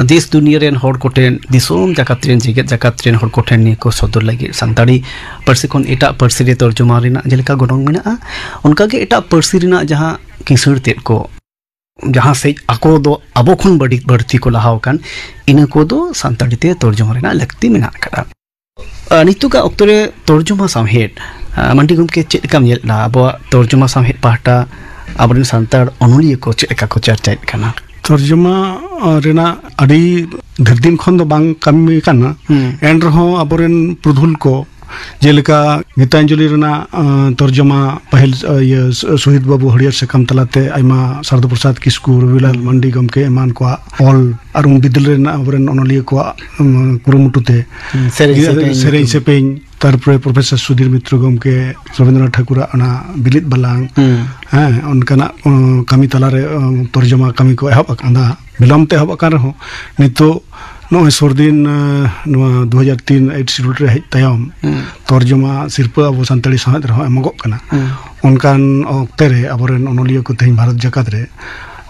ᱫᱮᱥ ᱫᱩᱱᱤᱭᱟᱹ ᱨᱮᱱ ᱦᱚᱲ ᱠᱚᱴᱷᱮᱱ, ᱫᱤᱥᱚᱢ ᱡᱟᱠᱟᱛ ᱨᱮᱱ, ᱡᱮᱜᱮᱛ ᱡᱟᱠᱟᱛ ᱨᱮᱱ ᱦᱚᱲ ᱠᱚᱴᱷᱮᱱ ᱱᱤᱭᱟᱹ ᱠᱚ ᱥᱚᱫᱚᱨ ᱞᱟᱹᱜᱤᱫ, ᱥᱟᱱᱛᱟᱲᱤ ᱯᱟᱹᱨᱥᱤ ᱠᱷᱚᱱ ᱮᱴᱟᱜ ᱯᱟᱹᱨᱥᱤ ᱨᱮ ᱛᱚᱨᱡᱚᱢᱟ ᱨᱮᱱᱟᱜ ᱡᱮᱞᱮᱠᱟ ᱜᱚᱱᱚᱝ ᱢᱮᱱᱟᱜᱼᱟ, ᱚᱱᱠᱟᱜᱮ ᱮᱴᱟᱜ ᱯᱟᱹᱨᱥᱤ ᱨᱮᱱᱟᱜ ᱡᱟᱦᱟᱸ ᱠᱤᱥᱟᱹᱬ ᱛᱮᱫ ᱠᱚ, ᱡᱟᱦᱟᱸ ᱥᱮᱫ ᱟᱠᱚ ᱫᱚ ᱟᱵᱚ ᱠᱷᱚᱱ ᱵᱟᱹᱲᱤ-, ᱵᱟᱹᱲᱛᱤ ᱠᱚ ᱞᱟᱦᱟᱣ ᱟᱠᱟᱱ, ᱤᱱᱟᱹ ᱠᱚᱫᱚ ᱥᱟᱱᱛᱟᱲᱤ ᱛᱮ ᱛᱚᱨᱡᱚᱢᱟ ᱨᱮᱱᱟᱜ ᱞᱟᱹᱠᱛᱤ ᱢᱮᱱᱟᱜ ᱟᱠᱟᱫᱟ᱾ ᱟᱨ ᱱᱤᱛᱚᱜᱟᱜ ᱚᱠᱛᱚ ᱨᱮ ᱛᱚᱨᱡᱚᱢᱟ ᱥᱟᱶᱦᱮᱫ, ᱟᱨ ᱢᱟᱱᱰᱤ ᱜᱚᱢᱠᱮ, ᱪᱮᱫ ᱞᱮᱠᱟᱢ ᱧᱮᱞ ᱮᱫᱟ? ᱟᱵᱚᱣᱟᱜ ᱛᱚᱨᱡᱚᱢᱟ ᱥᱟᱶᱦᱮᱫ ᱯᱟᱦᱴᱟ ᱟᱵᱚᱨᱮᱱ ᱥᱟᱱᱛᱟᱲ ᱚᱱᱚᱞᱤᱭᱟᱹ ᱠᱚ ᱪᱮᱫ ᱞᱮᱠᱟ ᱠᱚ ᱪᱟᱨᱪᱟᱭᱮᱫ ᱠᱟᱱᱟ? ᱛᱚᱨᱡᱚᱢᱟ, ᱟ, ᱨᱮᱱᱟᱜ ᱟᱹᱰᱤ ᱰᱷᱮᱨ ᱫᱤᱱ ᱠᱷᱚᱱ ᱫᱚ ᱵᱟᱝ ᱠᱟᱹᱢᱤ ᱠᱟᱱᱟ᱾ ᱦᱩᱸ᱾ ᱮᱱ ᱨᱮᱦᱚᱸ ᱟᱵᱚᱨᱮᱱ ᱯᱩᱨᱩᱫᱷᱩᱞ ᱠᱚ, ᱡᱮᱞᱮᱠᱟ ᱜᱤᱛᱟᱧᱡᱚᱞᱤ ᱨᱮᱱᱟᱜ, ᱟ, ᱛᱚᱨᱡᱚᱢᱟ ᱯᱟᱹᱦᱤᱞ, ᱟ, ᱤᱭᱟᱹ, ᱥ-, ᱥᱚᱦᱤᱫ ᱵᱟᱵᱩ ᱦᱟᱹᱲᱭᱟᱹᱨ ᱥᱟᱠᱟᱢ ᱛᱟᱞᱟᱛᱮ ᱟᱭᱢᱟ, ᱥᱟᱨᱫᱩ ᱯᱨᱚᱥᱟᱫᱽ ᱠᱤᱥᱠᱩ, ᱨᱚᱵᱤᱞᱟᱞ ᱢᱟᱱᱰᱤ ᱜᱚᱢᱠᱮ ᱮᱢᱟᱱ ᱠᱚᱣᱟᱜ ᱚᱞ, ᱟᱨ ᱩᱱ ᱵᱤᱫᱟᱹᱞ ᱨᱮᱱᱟᱜ ᱟᱵᱚᱨᱮᱱ ᱚᱱᱚᱞᱤᱭᱟᱹ ᱠᱚᱣᱟᱜ, ᱩᱢ, ᱠᱩᱨᱩᱢᱩᱴᱩ ᱛᱮ ᱦᱩᱸ, ᱥᱮᱨᱮᱧ ᱤᱭᱟᱹ, ᱥᱮᱯᱮᱧ ᱥᱮᱨᱮᱧ ᱧᱩᱛᱩᱢ᱾ ᱥᱮᱯᱮᱧ, ᱛᱟᱨᱯᱚᱨᱮ ᱯᱨᱚᱯᱷᱮᱥᱚᱨ ᱥᱩᱫᱷᱤᱨ ᱢᱤᱛᱨᱚ ᱜᱚᱢᱠᱮ, ᱨᱚᱵᱤᱱᱫᱨᱚᱱᱟᱛᱷ ᱴᱷᱟᱹᱠᱩᱨᱟᱜ ᱚᱱᱟ ᱵᱤᱞᱤᱫ ᱵᱟᱞᱟᱝ, ᱦᱩᱸ᱾ ᱦᱮᱸ, ᱚᱱᱠᱟᱱᱟᱜ, ᱩᱸ, ᱠᱟᱹᱢᱤ ᱛᱟᱞᱟᱨᱮ, ᱩᱸ, ᱛᱚᱨᱡᱚᱢᱟ ᱠᱟᱹᱢᱤ ᱠᱚ ᱮᱦᱚᱵ ᱟᱠᱟᱱᱟ᱾ ᱵᱤᱞᱚᱢ ᱛᱮ ᱮᱦᱚᱵ ᱟᱠᱟᱱ ᱨᱮᱦᱚᱸ, ᱱᱤᱛᱚᱜ ᱱᱚᱜᱼᱚᱭ ᱥᱩᱨ ᱫᱤᱱ, ᱮᱸ, ᱱᱚᱣᱟ ᱫᱩ ᱦᱟᱡᱟᱨ ᱛᱤᱱ Eighth Schedule ᱨᱮ ᱦᱮᱡ ᱛᱟᱭᱚᱢ, ᱦᱩᱸ᱾ ᱛᱚᱨᱡᱚᱢᱟ ᱥᱤᱨᱯᱟᱹ ᱟᱵᱚ ᱥᱟᱱᱛᱟᱲᱤ ᱥᱟᱶᱦᱮᱫ ᱨᱮᱦᱚᱸ ᱮᱢᱚᱜᱚᱜ ᱠᱟᱱᱟ᱾ ᱦᱩᱸ᱾ ᱚᱱᱠᱟᱱ ᱚᱠᱛᱮ ᱨᱮ ᱟᱵᱚᱨᱮᱱ ᱚᱱᱚᱞᱤᱭᱟᱹ ᱠᱚ ᱛᱮᱦᱮᱧ ᱵᱷᱟᱨᱚᱛ ᱡᱟᱠᱟᱛ ᱨᱮ,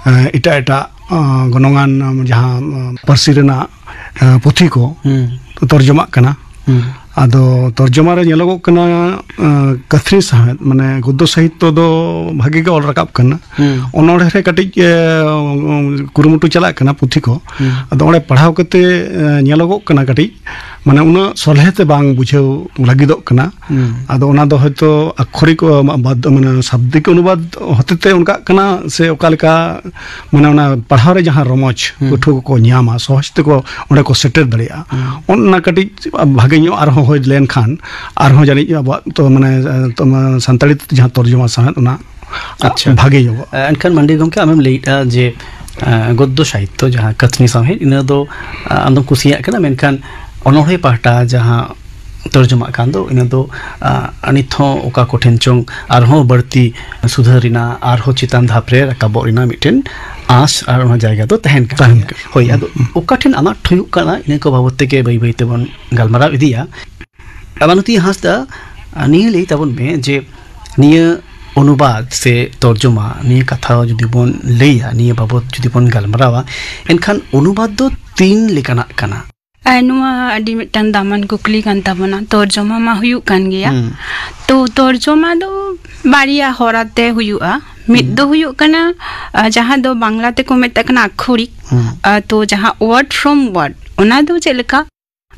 ᱮᱸ, ᱮᱴᱟᱜ ᱮᱴᱟᱜ, ᱮᱸ, ᱜᱚᱱᱚᱝᱟᱱ, ᱮᱸ, ᱡᱟᱦᱟᱸ, ᱮᱸ, ᱯᱟᱹᱨᱥᱤ ᱨᱮᱱᱟᱜ, ᱮᱸ, ᱯᱩᱛᱷᱤ ᱠᱚ ᱦᱩᱸ᱾ ᱛᱚᱨᱡᱚᱢᱟᱜ ᱠᱟᱱᱟ᱾ ᱦᱩᱸ᱾ ᱟᱫᱚ ᱛᱚᱨᱡᱚᱢᱟ ᱨᱮ ᱧᱮᱞᱚᱜᱚᱜ ᱠᱟᱱᱟ, ᱟᱸ, ᱠᱟᱹᱛᱷᱱᱤ ᱥᱟᱶᱦᱮᱫ, ᱢᱟᱱᱮ ᱜᱚᱫᱽᱫᱚ ᱥᱟᱦᱤᱛᱛᱚ ᱫᱚ ᱵᱷᱟᱜᱮ ᱜᱮ ᱚᱞ ᱨᱟᱠᱟᱵ ᱠᱟᱱᱟ᱾ ᱦᱩᱸ᱾ ᱚᱱᱚᱬᱦᱮ ᱨᱮ ᱠᱟᱹᱴᱤᱡ, ᱮ, ᱩᱸ, ᱠᱩᱨᱩᱢᱩᱴᱩ ᱪᱟᱞᱟᱜ ᱠᱟᱱᱟ ᱯᱩᱛᱷᱤ ᱠᱚ᱾ ᱦᱩᱸ᱾ ᱟᱫᱚ ᱚᱸᱰᱮ ᱯᱟᱲᱦᱟᱣ ᱠᱟᱛᱮ, ᱮ, ᱧᱮᱞᱚᱜᱚᱜ ᱠᱟᱱᱟ ᱠᱟᱹᱴᱤᱡ, ᱢᱟᱱᱮ ᱩᱱᱟᱹᱜ ᱥᱚᱞᱦᱮ ᱛᱮ ᱵᱟᱝ ᱵᱩᱡᱷᱟᱹᱣ ᱞᱟᱹᱜᱤᱫᱚᱜ ᱠᱟᱱᱟ᱾ ᱦᱩᱸ᱾ ᱟᱫᱚ ᱚᱱᱟ ᱫᱚ ᱦᱚᱭᱛᱳ ᱟᱠᱠᱷᱚᱨᱤᱠ, ᱚ, ᱢᱟ-, ᱵᱟᱫ-, ᱢᱟᱱᱮ ᱥᱟᱵᱫᱤᱠ ᱚᱱᱩᱵᱟᱫ ᱦᱚᱛᱮᱛᱮ ᱚᱱᱠᱟᱜ ᱠᱟᱱᱟ ᱥᱮ ᱚᱠᱟ ᱞᱮᱠᱟ, ᱢᱟᱱᱮ ᱚᱱᱟ ᱯᱟᱲᱦᱟᱣ ᱨᱮ ᱡᱟᱦᱟᱸ ᱨᱚᱢᱚᱡᱽ ᱦᱩᱸ᱾ ᱯᱟᱹᱴᱷᱩᱣᱟᱹ ᱠᱚᱠᱚ ᱧᱟᱢᱟ, ᱥᱚᱦᱚᱡᱽ ᱛᱮᱠᱚ ᱚᱸᱰᱮ ᱠᱚ ᱥᱮᱴᱮᱨ ᱫᱟᱲᱮᱭᱟᱜᱼᱟ᱾ ᱦᱩᱸ᱾ ᱚᱱᱟ ᱠᱟᱹᱴᱤᱡ ᱵᱷᱟᱜᱮ ᱧᱚᱜ ᱟᱨᱦᱚᱸ ᱦᱩᱭ ᱞᱮᱱᱠᱷᱟᱱ ᱟᱨᱦᱚᱸ ᱡᱟᱹᱱᱤᱡ ᱟᱵᱚᱣᱟᱜ ᱛᱚ ᱢᱟᱱᱮ, ᱮ, ᱛᱚ ᱢᱟᱱᱮ ᱥᱟᱱᱛᱟᱲᱤ ᱛᱮ ᱡᱟᱦᱟᱸ ᱛᱚᱨᱡᱚᱢᱟ ᱥᱟᱶᱦᱮᱫ ᱚᱱᱟ ᱟᱪᱪᱷᱟ᱾ ᱵᱷᱟᱜᱮ ᱧᱚᱜᱚᱜᱼᱟ᱾ ᱮ, ᱮᱱᱠᱷᱟᱱ ᱢᱟᱱᱰᱤ ᱜᱚᱢᱠᱮ, ᱟᱢᱮᱢ ᱞᱟᱹᱭᱮᱫᱼᱟ ᱡᱮ, ᱮ, ᱜᱚᱫᱽᱫᱚ ᱥᱟᱦᱤᱛᱛᱚ ᱡᱟᱦᱟᱸ ᱠᱟᱹᱛᱷᱱᱤ ᱥᱟᱶᱦᱮᱫ, ᱤᱱᱟᱹ ᱫᱚ, ᱮ, ᱟᱢᱫᱚᱢ ᱠᱩᱥᱤᱭᱟᱜ ᱠᱟᱱᱟ, ᱢᱮᱱᱠᱷᱟᱱ ᱚᱱᱚᱬᱦᱮ ᱯᱟᱦᱴᱟ ᱡᱟᱦᱟᱸ ᱛᱚᱨᱡᱚᱢᱟᱜ ᱠᱟᱱ ᱫᱚ, ᱤᱱᱟᱹ ᱫᱚ, ᱮ, ᱱᱤᱛ ᱦᱚᱸ ᱚᱠᱟ ᱠᱚᱴᱷᱮᱱ ᱪᱚᱝ ᱟᱨᱦᱚᱸ ᱵᱟᱹᱲᱛᱤ ᱥᱩᱫᱷᱟᱹᱨ ᱨᱮᱱᱟᱜ, ᱟᱨᱦᱚᱸ ᱪᱮᱛᱟᱱ ᱫᱷᱟᱯ ᱨᱮ ᱨᱟᱠᱟᱵᱚᱜ ᱨᱮᱱᱟᱜ ᱢᱤᱫᱴᱮᱱ ᱟᱸᱥ ᱟᱨ ᱚᱱᱟ ᱡᱟᱭᱜᱟ ᱫᱚ ᱛᱟᱦᱮᱱ ᱠᱟᱱ ᱛᱟᱦᱮᱱ ᱜᱮᱭᱟ᱾ ᱠᱟᱱᱟ᱾ ᱦᱳᱭ, ᱟᱫᱚ ᱦᱩᱸ᱾ ᱚᱠᱟ ᱴᱷᱮᱱ ᱟᱱᱟᱴ ᱦᱩᱭᱩᱜ ᱠᱟᱱᱟ, ᱤᱱᱟᱹ ᱠᱚ ᱵᱟᱵᱚᱫ ᱛᱮᱜᱮ ᱵᱟᱹᱭ ᱵᱟᱹᱭ ᱛᱮᱵᱚᱱ ᱜᱟᱞᱢᱟᱨᱟᱣ ᱤᱫᱤᱭᱟ᱾ ᱟᱵᱟᱱᱚᱛᱤ ᱦᱟᱸᱥᱫᱟ, ᱱᱤᱭᱟᱹ ᱞᱟᱹᱭ ᱛᱟᱵᱚᱱ ᱢᱮ ᱡᱮ ᱱᱤᱭᱟᱹ ᱚᱱᱩᱵᱟᱫ ᱥᱮ ᱛᱚᱨᱡᱚᱢᱟ, ᱱᱤᱭᱟᱹ ᱠᱟᱛᱷᱟ ᱡᱩᱫᱤ ᱵᱚᱱ ᱞᱟᱹᱭᱟ, ᱱᱤᱭᱟᱹ ᱵᱟᱵᱚᱛ ᱡᱩᱫᱤ ᱵᱚᱱ ᱜᱟᱞᱢᱟᱨᱟᱣᱟ, ᱮᱱᱠᱷᱟᱱ ᱚᱱᱩᱵᱟᱫ ᱫᱚ ᱛᱤᱱ ᱞᱮᱠᱟᱱᱟᱜ ᱠᱟᱱᱟ? ᱟᱨ ᱱᱚᱣᱟ ᱟᱹᱰᱤ ᱢᱤᱫᱴᱟᱝ ᱫᱟᱢᱟᱱ ᱠᱩᱠᱞᱤ ᱠᱟᱱ ᱛᱟᱵᱚᱱᱟ᱾ ᱛᱚᱨᱡᱚᱢᱟ ᱢᱟ ᱦᱩᱭᱩᱜ ᱠᱟᱱ ᱜᱮᱭᱟ᱾ ᱦᱩᱸ᱾ ᱛᱚ, ᱛᱚᱨᱡᱚᱢᱟ ᱫᱚ ᱵᱟᱨᱭᱟ ᱦᱚᱨᱟᱛᱮ ᱦᱩᱭᱩᱜᱼᱟ᱾ ᱢᱤᱫ ᱦᱩᱸ᱾ ᱫᱚ ᱦᱩᱭᱩᱜ ᱠᱟᱱᱟ, ᱟ, ᱡᱟᱦᱟᱸ ᱫᱚ ᱵᱟᱝᱞᱟ ᱛᱮᱠᱚ ᱢᱮᱛᱟᱜ ᱠᱟᱱᱟ ᱟᱠᱠᱷᱚᱨᱤᱠ᱾ ᱦᱩᱸ᱾ ᱟ, ᱛᱚ, ᱡᱟᱦᱟᱸ word from word, ᱚᱱᱟ ᱫᱚ ᱪᱮᱫ ᱞᱮᱠᱟ?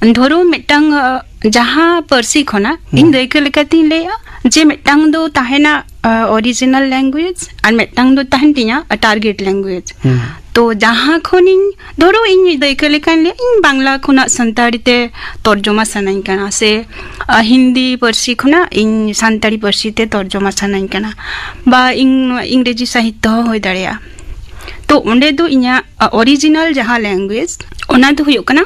ᱫᱷᱚᱨᱚ ᱢᱤᱫᱴᱟᱝ, ᱟ, ᱡᱟᱦᱟᱸ ᱯᱟᱹᱨᱥᱤ ᱠᱷᱚᱱᱟᱜ, ᱦᱩᱸ᱾ ᱤᱧ ᱫᱟᱹᱭᱠᱟᱹ ᱞᱮᱠᱟᱛᱤᱧ ᱞᱟᱹᱭᱟ ᱡᱮ ᱢᱤᱫᱴᱟᱝ ᱫᱚ ᱛᱟᱦᱮᱱᱟ, ᱟ, original language, ᱟᱨ ᱢᱤᱫᱴᱟᱝ ᱫᱚ ᱛᱟᱦᱮᱱ ᱛᱤᱧᱟ, ᱟ, target language᱾ ᱦᱩᱸ᱾ ᱛᱚ, ᱡᱟᱦᱟᱸ ᱠᱷᱚᱱᱤᱧ, ᱫᱷᱚᱨᱚ ᱤᱧ ᱫᱟᱹᱭᱠᱟᱹ ᱞᱮᱠᱟᱧ ᱞᱟᱹᱭᱟ, ᱤᱧ ᱵᱟᱝᱞᱟ ᱠᱷᱚᱱᱟᱜ ᱥᱟᱱᱛᱟᱲᱤ ᱛᱮ ᱛᱚᱨᱡᱚᱢᱟ ᱥᱟᱱᱟᱧ ᱠᱟᱱᱟ, ᱥᱮ, ᱟ, ᱦᱤᱱᱫᱤ ᱯᱟᱹᱨᱥᱤ ᱠᱷᱚᱱᱟᱜ ᱤᱧ ᱥᱟᱱᱛᱟᱲᱤ ᱯᱟᱹᱨᱥᱤ ᱛᱮ ᱛᱚᱨᱡᱚᱢᱟ ᱥᱟᱱᱟᱧ ᱠᱟᱱᱟ, ᱵᱟ ᱤᱧ ᱱᱚᱣᱟ ᱤᱝᱨᱮᱡᱤ ᱥᱟᱦᱤᱛᱛᱚ ᱦᱚᱸ ᱦᱩᱭ ᱫᱟᱲᱮᱭᱟᱜᱼᱟ᱾ ᱛᱚ, ᱚᱸᱰᱮ ᱫᱚ ᱤᱧᱟᱹᱜ, ᱟ, original ᱡᱟᱦᱟᱸ language, ᱚᱱᱟ ᱫᱚ ᱦᱩᱭᱩᱜ ᱠᱟᱱᱟ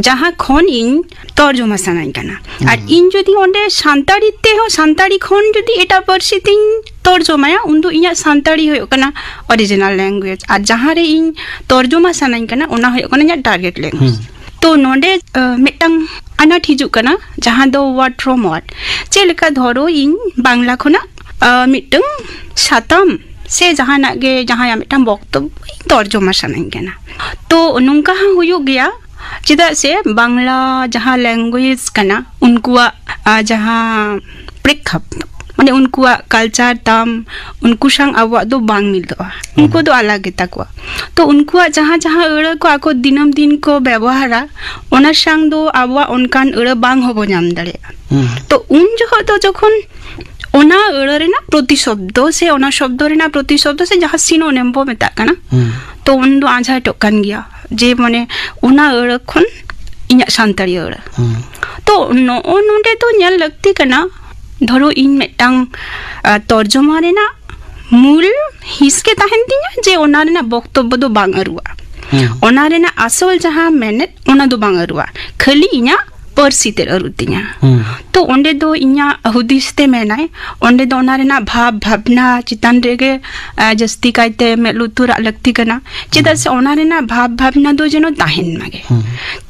ᱡᱟᱦᱟᱸ ᱠᱷᱚᱱ ᱤᱧ ᱛᱚᱨᱡᱚᱢᱟ ᱥᱟᱱᱟᱧ ᱠᱟᱱᱟ᱾ ᱟᱨ ᱦᱩᱸ᱾ ᱤᱧ ᱡᱩᱫᱤ ᱚᱸᱰᱮ ᱥᱟᱱᱛᱟᱲᱤ ᱛᱮᱦᱚᱸ, ᱥᱟᱱᱛᱟᱲᱤ ᱠᱷᱚᱱ ᱡᱩᱫᱤ ᱮᱴᱟᱜ ᱯᱟᱹᱨᱥᱤ ᱛᱤᱧ ᱛᱚᱨᱡᱚᱢᱟᱭᱟ, ᱩᱱᱫᱚ ᱤᱧᱟᱹᱜ ᱥᱟᱱᱛᱟᱲᱤ ᱦᱩᱭᱩᱜ ᱠᱟᱱᱟ original language᱾ ᱟᱨ ᱡᱟᱦᱟᱸ ᱨᱮ ᱤᱧ ᱛᱚᱨᱡᱚᱢᱟ ᱥᱟᱱᱟᱧ ᱠᱟᱱᱟ, ᱚᱱᱟ ᱦᱩᱭᱩᱜ ᱠᱟᱱᱟ ᱤᱧᱟᱹᱜ target language᱾ ᱦᱩᱸ᱾ ᱛᱚ, ᱱᱚᱰᱮ, ᱟ, ᱢᱤᱫᱴᱟᱝ ᱟᱱᱟᱴ ᱦᱤᱡᱩᱜ ᱠᱟᱱᱟ, ᱡᱟᱦᱟᱸ ᱫᱚ word from word᱾ ᱪᱮᱫ ᱞᱮᱠᱟ, ᱫᱷᱚᱨᱚ ᱤᱧ ᱵᱟᱝᱞᱟ ᱠᱷᱚᱱᱟᱜ, ᱟ, ᱢᱤᱫᱴᱟᱝ ᱥᱟᱛᱟᱢ ᱥᱮ ᱡᱟᱦᱟᱱᱟᱜ ᱜᱮ, ᱡᱟᱦᱟᱸᱭᱟᱜ ᱢᱤᱫᱴᱟᱝ ᱵᱚᱠᱛᱚᱵᱵᱚ ᱤᱧ ᱛᱚᱨᱡᱚᱢᱟ ᱥᱟᱱᱟᱧ ᱠᱟᱱᱟ᱾ ᱛᱚ, ᱱᱚᱝᱠᱟ ᱦᱚᱸ ᱦᱩᱭᱩᱜ ᱜᱮᱭᱟ, ᱪᱮᱫᱟᱜ ᱥᱮ ᱵᱟᱝᱞᱟ ᱡᱟᱦᱟᱸ language ᱠᱟᱱᱟ, ᱩᱱᱠᱩᱣᱟᱜ ᱟᱨ ᱡᱟᱦᱟᱸ ᱯᱨᱮᱠᱠᱷᱟᱯ, ᱢᱟᱱᱮ ᱩᱱᱠᱩᱣᱟᱜ culture ᱛᱟᱢ, ᱩᱱᱠᱩ ᱥᱟᱶ ᱟᱵᱚᱣᱟᱜ ᱫᱚ ᱵᱟᱝ ᱢᱤᱞᱚᱜᱼᱟ᱾ ᱩᱱᱠᱩ ᱫᱚ ᱟᱞᱟᱜᱽ ᱜᱮᱛᱟ ᱠᱚᱣᱟ᱾ ᱛᱚ ᱩᱱᱠᱩᱣᱟᱜ ᱡᱟᱦᱟᱸ ᱡᱟᱦᱟᱸ ᱟᱹᱲᱟᱹ ᱠᱚ ᱟᱠᱚ ᱫᱤᱱᱟᱹᱢ ᱫᱤᱱ ᱠᱚ ᱵᱮᱵᱚᱦᱟᱨᱟ, ᱚᱱᱟ ᱥᱟᱶ ᱫᱚ ᱟᱵᱚᱣᱟᱜ ᱚᱱᱠᱟᱱ ᱟᱹᱲᱟᱹ ᱵᱟᱝ ᱦᱚᱸᱵᱚ ᱧᱟᱢ ᱫᱟᱲᱮᱭᱟᱜᱼᱟ᱾ ᱛᱚ ᱩᱱ ᱡᱚᱦᱚᱜ ᱫᱚ ᱡᱚᱠᱷᱚᱱ ᱚᱱᱟ ᱟᱹᱲᱟᱹ ᱨᱮᱱᱟᱜ ᱯᱨᱚᱛᱤᱥᱚᱵᱫᱚ ᱥᱮ ᱚᱱᱟ ᱥᱚᱵᱫᱚ ᱨᱮᱱᱟᱜ ᱯᱨᱚᱛᱤᱥᱚᱵᱫᱚ ᱥᱮ ᱡᱟᱦᱟᱸ synonym ᱵᱚ ᱢᱮᱛᱟᱜ ᱠᱟᱱᱟ, ᱛᱚ ᱩᱱ ᱫᱚ ᱟᱸᱡᱷᱟᱴᱚᱜ ᱠᱟᱱ ᱜᱮᱭᱟ ᱡᱮ ᱢᱟᱱᱮ ᱚᱱᱟ ᱟᱹᱲᱟᱹ ᱠᱷᱚᱱ ᱤᱧᱟᱹᱜ ᱥᱟᱱᱛᱟᱲᱤ ᱟᱹᱲᱟᱹ᱾ ᱛᱚ ᱱᱚᱜᱼᱚ ᱱᱚᱰᱮ ᱫᱚ ᱧᱮᱞ ᱞᱟᱹᱠᱛᱤ ᱠᱟᱱᱟ, ᱫᱷᱚᱨᱚ ᱤᱧ ᱢᱤᱫᱴᱟᱝ ᱟᱨ ᱛᱚᱨᱡᱚᱢᱟ ᱨᱮᱱᱟᱜ ᱢᱩᱞ ᱦᱤᱸᱥ ᱜᱮ ᱛᱟᱦᱮᱱ ᱛᱤᱧᱟ ᱡᱮ ᱚᱱᱟ ᱨᱮᱱᱟᱜ ᱵᱚᱠᱛᱚᱵᱵᱚ ᱫᱚ ᱵᱟᱝ ᱟᱹᱨᱩᱜᱼᱟ᱾ ᱚᱱᱟ ᱨᱮᱱᱟᱜ ᱟᱥᱚᱞ ᱡᱟᱦᱟᱸ ᱢᱮᱱᱮᱫ, ᱚᱱᱟ ᱫᱚ ᱵᱟᱝ ᱟᱹᱨᱩᱜᱼᱟ, ᱠᱷᱟᱹᱞᱤ ᱤᱧᱟᱹᱜ ᱯᱟᱹᱨᱥᱤ ᱛᱮᱫ ᱟᱹᱨᱩᱜ ᱛᱤᱧᱟ᱾ ᱛᱚ ᱚᱸᱰᱮ ᱫᱚ ᱤᱧᱟᱹᱜ ᱦᱩᱫᱤᱥ ᱛᱮ ᱢᱮᱱᱟᱭ, ᱚᱸᱰᱮ ᱫᱚ ᱚᱱᱟ ᱨᱮᱱᱟᱜ ᱵᱷᱟᱵᱽ ᱵᱷᱟᱵᱽᱱᱟ ᱪᱮᱛᱟᱱ ᱨᱮᱜᱮ ᱟᱨ ᱡᱟᱹᱥᱛᱤ ᱠᱟᱭᱛᱮ ᱢᱮᱫ ᱞᱩᱛᱩᱨᱟᱜ ᱞᱟᱹᱠᱛᱤ ᱠᱟᱱᱟ᱾ ᱪᱮᱫᱟᱜ ᱥᱮ ᱚᱱᱟ ᱨᱮᱱᱟᱜ ᱵᱷᱟᱵᱽ ᱵᱷᱟᱵᱽᱱᱟ ᱫᱚ ᱡᱮᱱᱚ ᱛᱟᱦᱮᱱ ᱢᱟᱜᱮ᱾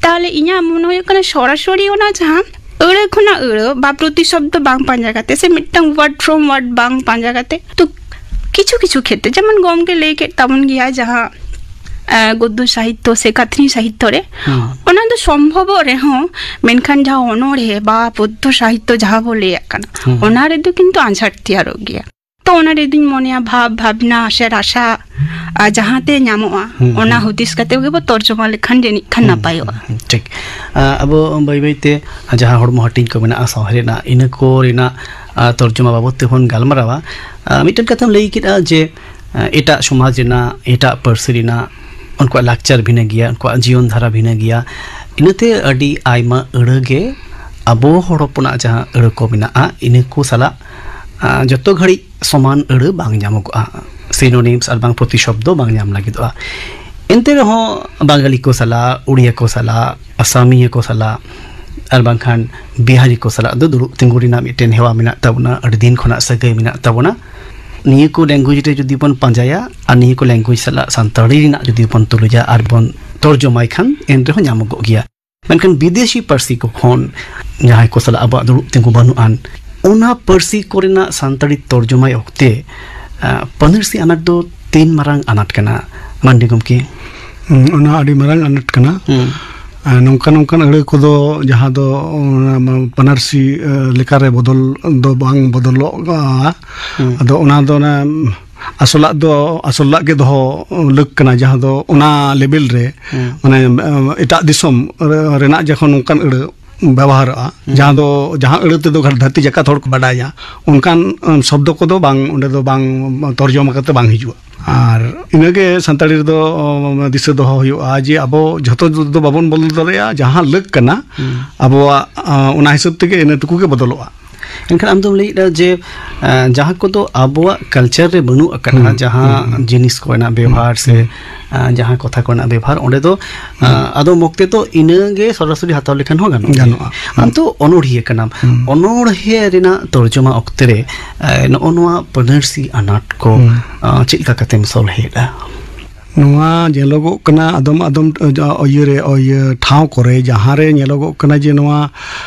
ᱛᱟᱦᱞᱮ ᱤᱧᱟᱹᱜ ᱢᱚᱱᱮ ᱦᱩᱭᱩᱜ ᱠᱟᱱᱟ ᱥᱚᱨᱟᱥᱚᱨᱤ ᱚᱱᱟ ᱡᱟᱦᱟᱸ ᱟᱹᱲᱟᱹ ᱠᱷᱚᱱᱟᱜ ᱟᱹᱲᱟᱹ ᱵᱟ ᱯᱨᱚᱛᱤᱥᱚᱵᱫᱚ ᱵᱟᱝ ᱯᱟᱸᱡᱟ ᱠᱟᱛᱮ ᱥᱮ ᱢᱤᱫᱴᱟᱝ word from word ᱵᱟᱝ ᱯᱟᱸᱡᱟ ᱠᱟᱛᱮ, ᱛᱚ ᱠᱤᱪᱷᱩ ᱠᱤᱪᱷᱩ ᱠᱷᱮᱛᱨᱮ ᱡᱮᱢᱚᱱ ᱜᱚᱢᱠᱮ ᱞᱟᱹᱭ ᱠᱮᱫ ᱛᱟᱵᱚᱱ ᱜᱮᱭᱟ ᱡᱟᱦᱟᱸ ᱟᱸ, ᱜᱚᱫᱽᱫᱚ ᱥᱟᱦᱤᱛᱛᱚ ᱥᱮ ᱠᱟᱛᱷᱱᱤ ᱥᱟᱦᱤᱛᱛᱚ ᱨᱮ, ᱚᱱᱟ ᱫᱚ ᱥᱚᱢᱵᱷᱚᱵᱚᱜ ᱨᱮᱦᱚᱸ, ᱢᱮᱱᱠᱷᱟᱱ ᱡᱟᱦᱟᱸ ᱚᱱᱚᱬᱦᱮ ᱵᱟ ᱯᱚᱫᱽᱫᱚ ᱥᱟᱦᱤᱛᱛᱚ ᱡᱟᱦᱟᱸ ᱵᱚ ᱞᱟᱹᱭᱟᱜ ᱠᱟᱱᱟ, ᱚᱱᱟ ᱨᱮᱫᱚ ᱠᱤᱱᱛᱩ ᱟᱸᱡᱷᱟᱴ ᱛᱮᱭᱟᱨᱚᱜ ᱜᱮᱭᱟ᱾ ᱛᱚ ᱚᱱᱟ ᱨᱮᱫᱚᱧ ᱢᱚᱱᱮᱭᱟ ᱵᱷᱟᱵᱽ ᱵᱷᱟᱵᱽᱱᱟ ᱥᱮ ᱨᱟᱥᱟ ᱟᱨ ᱡᱟᱦᱟᱸᱛᱮ ᱧᱟᱢᱚᱜᱼᱟ, ᱚᱱᱟ ᱦᱩᱫᱤᱥ ᱠᱟᱛᱮ ᱜᱮᱵᱚ ᱛᱚᱨᱡᱚᱢᱟ ᱞᱮᱠᱷᱟᱱ ᱡᱟᱹᱱᱤᱡ ᱠᱷᱟᱱ ᱱᱟᱯᱟᱭᱚᱜᱼᱟ᱾ ᱴᱷᱤᱠ᱾ ᱟᱸ, ᱟᱵᱚ ᱵᱟᱹᱭ ᱵᱟᱹᱭᱛᱮ ᱡᱟᱦᱟᱸ ᱦᱚᱲᱢᱚ ᱦᱟᱹᱴᱤᱧ ᱠᱚ ᱢᱮᱱᱟᱜᱼᱟ ᱥᱟᱶᱦᱮᱫ ᱨᱮᱱᱟᱜ, ᱤᱱᱟᱹ ᱠᱚ ᱨᱮᱱᱟᱜ ᱟᱸ, ᱛᱚᱨᱡᱚᱢᱟ ᱵᱟᱵᱚᱫ ᱛᱮᱵᱚᱱ ᱜᱟᱞᱢᱟᱨᱟᱣᱟ᱾ ᱟᱸ, ᱢᱤᱫᱴᱮᱱ ᱠᱟᱛᱷᱟᱢ ᱞᱟᱹᱭ ᱠᱮᱫᱼᱟ ᱡᱮ ᱟᱸ, ᱮᱴᱟᱜ ᱥᱚᱢᱟᱡᱽ ᱨᱮᱱᱟᱜ, ᱮᱴᱟᱜ ᱯᱟᱹᱨᱥᱤ ᱨᱮᱱᱟᱜ ᱩᱱᱠᱩᱣᱟᱜ ᱞᱟᱠᱪᱟᱨ ᱵᱷᱤᱱᱟᱹ ᱜᱮᱭᱟ, ᱩᱱᱠᱩᱣᱟᱜ ᱡᱤᱭᱚᱱ ᱫᱷᱟᱨᱟ ᱵᱷᱤᱱᱟᱹ ᱜᱮᱭᱟ᱾ ᱤᱱᱟᱹᱛᱮ ᱟᱹᱰᱤ ᱟᱭᱢᱟ ᱟᱹᱲᱟᱹ ᱜᱮ ᱟᱵᱚ ᱦᱚᱲ ᱦᱚᱯᱚᱱᱟᱜ ᱡᱟᱦᱟᱸ ᱟᱹᱲᱟᱹ ᱠᱚ ᱢᱮᱱᱟᱜᱼᱟ, ᱤᱱᱟᱹ ᱠᱚ ᱥᱟᱞᱟᱜ ᱟᱸ, ᱡᱚᱛᱚ ᱜᱷᱟᱹᱲᱤᱡ ᱥᱚᱢᱟᱱ ᱟᱹᱲᱟᱹ ᱵᱟᱝ ᱧᱟᱢᱚᱜᱚᱜᱼᱟ, synonyms ᱟᱨ ᱵᱟᱝ ᱯᱨᱚᱛᱤᱥᱚᱵᱫᱚ ᱵᱟᱝ ᱧᱟᱢ ᱞᱟᱹᱜᱤᱫᱚᱜᱼᱟ᱾ ᱮᱱᱛᱮ ᱨᱮᱦᱚᱸ ᱵᱟᱝᱜᱟᱞᱤ ᱠᱚ ᱥᱟᱞᱟᱜ, ᱩᱲᱤᱭᱟ ᱠᱚ ᱥᱟᱞᱟᱜ, ᱟᱥᱟᱢᱤᱭᱟᱹ ᱠᱚ ᱥᱟᱞᱟᱜ, ᱟᱨ ᱵᱟᱝᱠᱷᱟᱱ ᱵᱤᱦᱟᱨᱤ ᱠᱚ ᱥᱟᱞᱟᱜ ᱫᱚ ᱫᱩᱲᱩᱵ ᱛᱤᱸᱜᱩ ᱨᱮᱱᱟᱜ ᱢᱤᱫᱴᱮᱱ ᱦᱮᱣᱟ ᱢᱮᱱᱟᱜ ᱛᱟᱵᱚᱱᱟ, ᱟᱹᱰᱤ ᱫᱤᱱ ᱠᱷᱚᱱᱟᱜ ᱥᱟᱹᱜᱟᱹᱭ ᱢᱮᱱᱟᱜ ᱛᱟᱵᱚᱱᱟ᱾ ᱱᱤᱭᱟᱹ ᱠᱚ language ᱨᱮ ᱡᱩᱫᱤ ᱵᱚᱱ ᱯᱟᱸᱡᱟᱭᱟ ᱟᱨ ᱱᱤᱭᱟᱹ ᱠᱚ language ᱥᱟᱞᱟᱜ ᱥᱟᱱᱛᱟᱲᱤ ᱨᱮᱱᱟᱜ ᱡᱩᱫᱤ ᱵᱚᱱ ᱛᱩᱞᱩᱡᱟ ᱟᱨ ᱵᱚᱱ ᱛᱚᱨᱡᱚᱢᱟᱭ ᱠᱷᱟᱱ, ᱮᱱ ᱨᱮᱦᱚᱸ ᱧᱟᱢᱚᱜᱚᱜ ᱜᱮᱭᱟ᱾ ᱢᱮᱱᱠᱷᱟᱱ ᱵᱤᱫᱮᱥᱤ ᱯᱟᱹᱨᱥᱤ ᱠᱚ ᱠᱷᱚᱱ ᱡᱟᱦᱟᱸᱭ ᱠᱚ ᱥᱟᱞᱟᱜ ᱟᱵᱚᱣᱟᱜ ᱫᱩᱲᱩᱵ ᱛᱤᱸᱜᱩ ᱵᱟᱹᱱᱩᱜ ᱟᱱ, ᱚᱱᱟ ᱯᱟᱹᱨᱥᱤ ᱠᱚᱨᱮᱱᱟᱜ ᱥᱟᱱᱛᱟᱲᱤ ᱛᱚᱨᱡᱚᱢᱟᱭ ᱚᱠᱛᱮ, ᱟᱸ, ᱯᱟᱹᱱᱟᱹᱨᱥᱤ ᱟᱱᱟᱴ ᱫᱚ ᱛᱤᱱ ᱢᱟᱨᱟᱝ ᱟᱱᱟᱴ ᱠᱟᱱᱟ, ᱢᱟᱱᱰᱤ ᱜᱚᱢᱠᱮ? ᱦᱩᱸ, ᱚᱱᱟ ᱟᱹᱰᱤ ᱢᱟᱨᱟᱝ ᱟᱱᱟᱴ ᱠᱟᱱᱟ᱾ ᱦᱩᱸ᱾ ᱟᱨ ᱱᱚᱝᱠᱟ ᱱᱚᱝᱠᱟᱱ ᱟᱹᱲᱟᱹ ᱠᱚᱫᱚ ᱡᱟᱦᱟᱸ ᱫᱚ ᱚᱱᱟ ᱯᱟᱹᱱᱟᱨᱥᱤ ᱮ, ᱞᱮᱠᱟᱨᱮ ᱵᱚᱫᱚᱞ ᱫᱚ ᱵᱟᱝ ᱵᱚᱫᱚᱞᱚᱜᱼᱟ᱾ ᱦᱩᱸ᱾ ᱟᱫᱚ ᱚᱱᱟ ᱫᱚ ᱚᱱᱟ ᱟᱥᱚᱞᱟᱜ ᱫᱚ ᱟᱥᱚᱞᱟᱜ ᱜᱮ ᱫᱚᱦᱚ ᱞᱟᱹᱠ ᱠᱟᱱᱟ, ᱡᱟᱦᱟᱸ ᱫᱚ ᱚᱱᱟ ᱞᱮᱵᱮᱞ ᱨᱮ ᱦᱩᱸ᱾ ᱢᱟᱱᱮ ᱮ, ᱮᱴᱟᱜ ᱫᱤᱥᱚᱢ ᱨᱮ-, ᱨᱮᱱᱟᱜ ᱡᱚᱠᱷᱚᱱ ᱱᱚᱝᱠᱟᱱ ᱟᱹᱲᱟᱹ ᱵᱮᱵᱚᱦᱟᱨᱚᱜᱼᱟ, ᱦᱩᱸ᱾ ᱡᱟᱦᱟᱸ ᱫᱚ ᱡᱟᱦᱟᱸ ᱟᱹᱲᱟᱹ ᱛᱮᱫᱚ ᱫᱷᱟᱹᱨᱛᱤ ᱡᱟᱠᱟᱛ ᱦᱚᱲ ᱠᱚ ᱵᱟᱰᱟᱭᱟ, ᱚᱱᱠᱟᱱ ᱮ, ᱥᱚᱵᱫᱚ ᱠᱚᱫᱚ ᱵᱟᱝ, ᱚᱸᱰᱮ ᱫᱚ ᱵᱟᱝ ᱛᱚᱨᱡᱚᱢᱟ ᱠᱟᱛᱮ ᱵᱟᱝ ᱦᱤᱡᱩᱜᱼᱟ᱾ ᱟᱨ ᱤᱱᱟᱹᱜᱮ ᱥᱟᱱᱛᱟᱲᱤ ᱨᱮᱫᱚ ᱚ, ᱫᱤᱥᱟᱹ ᱫᱚᱦᱚ ᱦᱩᱭᱩᱜᱼᱟ ᱡᱮ ᱟᱵᱚ ᱡᱷᱚᱛᱚ ᱫᱚ ᱵᱟᱵᱚᱱ ᱵᱚᱫᱚᱞ ᱫᱟᱲᱮᱭᱟᱜᱼᱟ, ᱡᱟᱦᱟᱸ ᱞᱟᱹᱠ ᱠᱟᱱᱟ ᱦᱩᱸ᱾ ᱟᱵᱚᱣᱟᱜ ᱚ, ᱚᱱᱟ ᱦᱤᱥᱟᱹᱵ ᱛᱮᱜᱮ ᱤᱱᱟᱹ ᱴᱩᱠᱩ ᱜᱮ ᱵᱚᱫᱚᱞᱚᱜᱼᱟ᱾ ᱮᱱᱠᱷᱟᱱ ᱟᱢ ᱫᱚᱢ ᱞᱟᱹᱭᱮᱫᱼᱟ ᱡᱮ ᱮ, ᱡᱟᱦᱟᱸ ᱠᱚᱫᱚ ᱟᱵᱚᱣᱟᱜ ᱠᱟᱞᱪᱟᱨ ᱨᱮ ᱵᱟᱹᱱᱩᱜ ᱟᱠᱟᱫᱼᱟ, ᱦᱩᱸ, ᱡᱟᱦᱟᱸ ᱦᱩᱸ, ᱦᱩᱸ᱾ ᱡᱤᱱᱤᱥ ᱠᱚᱨᱮᱱᱟᱜ ᱵᱮᱵᱷᱟᱨ ᱥᱮ ᱦᱩᱸ᱾ ᱮ, ᱡᱟᱦᱟᱸ ᱠᱚᱛᱷᱟ ᱠᱚᱨᱮᱱᱟᱜ ᱵᱮᱵᱷᱟᱨ, ᱚᱸᱰᱮ ᱫᱚ ᱮ, ᱦᱩᱸ᱾ ᱟᱫᱚ ᱢᱚᱠᱛᱮ ᱫᱚ ᱤᱱᱟᱹᱜᱮ ᱥᱚᱨᱟᱥᱚᱨᱤ ᱦᱟᱛᱟᱣ ᱞᱮᱠᱷᱟᱱ ᱦᱚᱸ ᱜᱟᱱᱚᱜ ᱜᱮᱭᱟ᱾ ᱜᱟᱱᱚᱜᱼᱟ᱾ ᱟᱢ ᱛᱚ ᱚᱱᱚᱲᱦᱤᱭᱟᱹ ᱠᱟᱱᱟᱢ, ᱦᱩᱸ᱾ ᱚᱱᱚᱲᱦᱤᱭᱟᱹ ᱨᱮᱱᱟᱜ ᱛᱚᱨᱡᱚᱢᱟ ᱚᱠᱛᱮ ᱨᱮ ᱮ, ᱱᱚᱜᱼᱚ ᱱᱚᱣᱟ ᱯᱟᱹᱱᱟᱹᱨᱥᱤ ᱟᱱᱟᱴ ᱠᱚ ᱦᱩᱸ᱾ ᱮ, ᱪᱮᱫ ᱞᱮᱠᱟ ᱠᱟᱛᱮᱢ ᱥᱚᱞᱦᱮᱭᱮᱫᱼᱟ? ᱱᱚᱣᱟ ᱧᱮᱞᱚᱜᱚᱜ ᱠᱟᱱᱟ ᱟᱫᱚᱢ ᱟᱫᱚᱢ ᱤᱭᱟᱹ ᱨᱮ, ᱤᱭᱟᱹ ᱴᱷᱟᱶ ᱠᱚᱨᱮ ᱡᱟᱦᱟᱸ ᱨᱮ ᱧᱮᱞᱚᱜᱚᱜ ᱠᱟᱱᱟ ᱡᱮ ᱱᱚᱣᱟ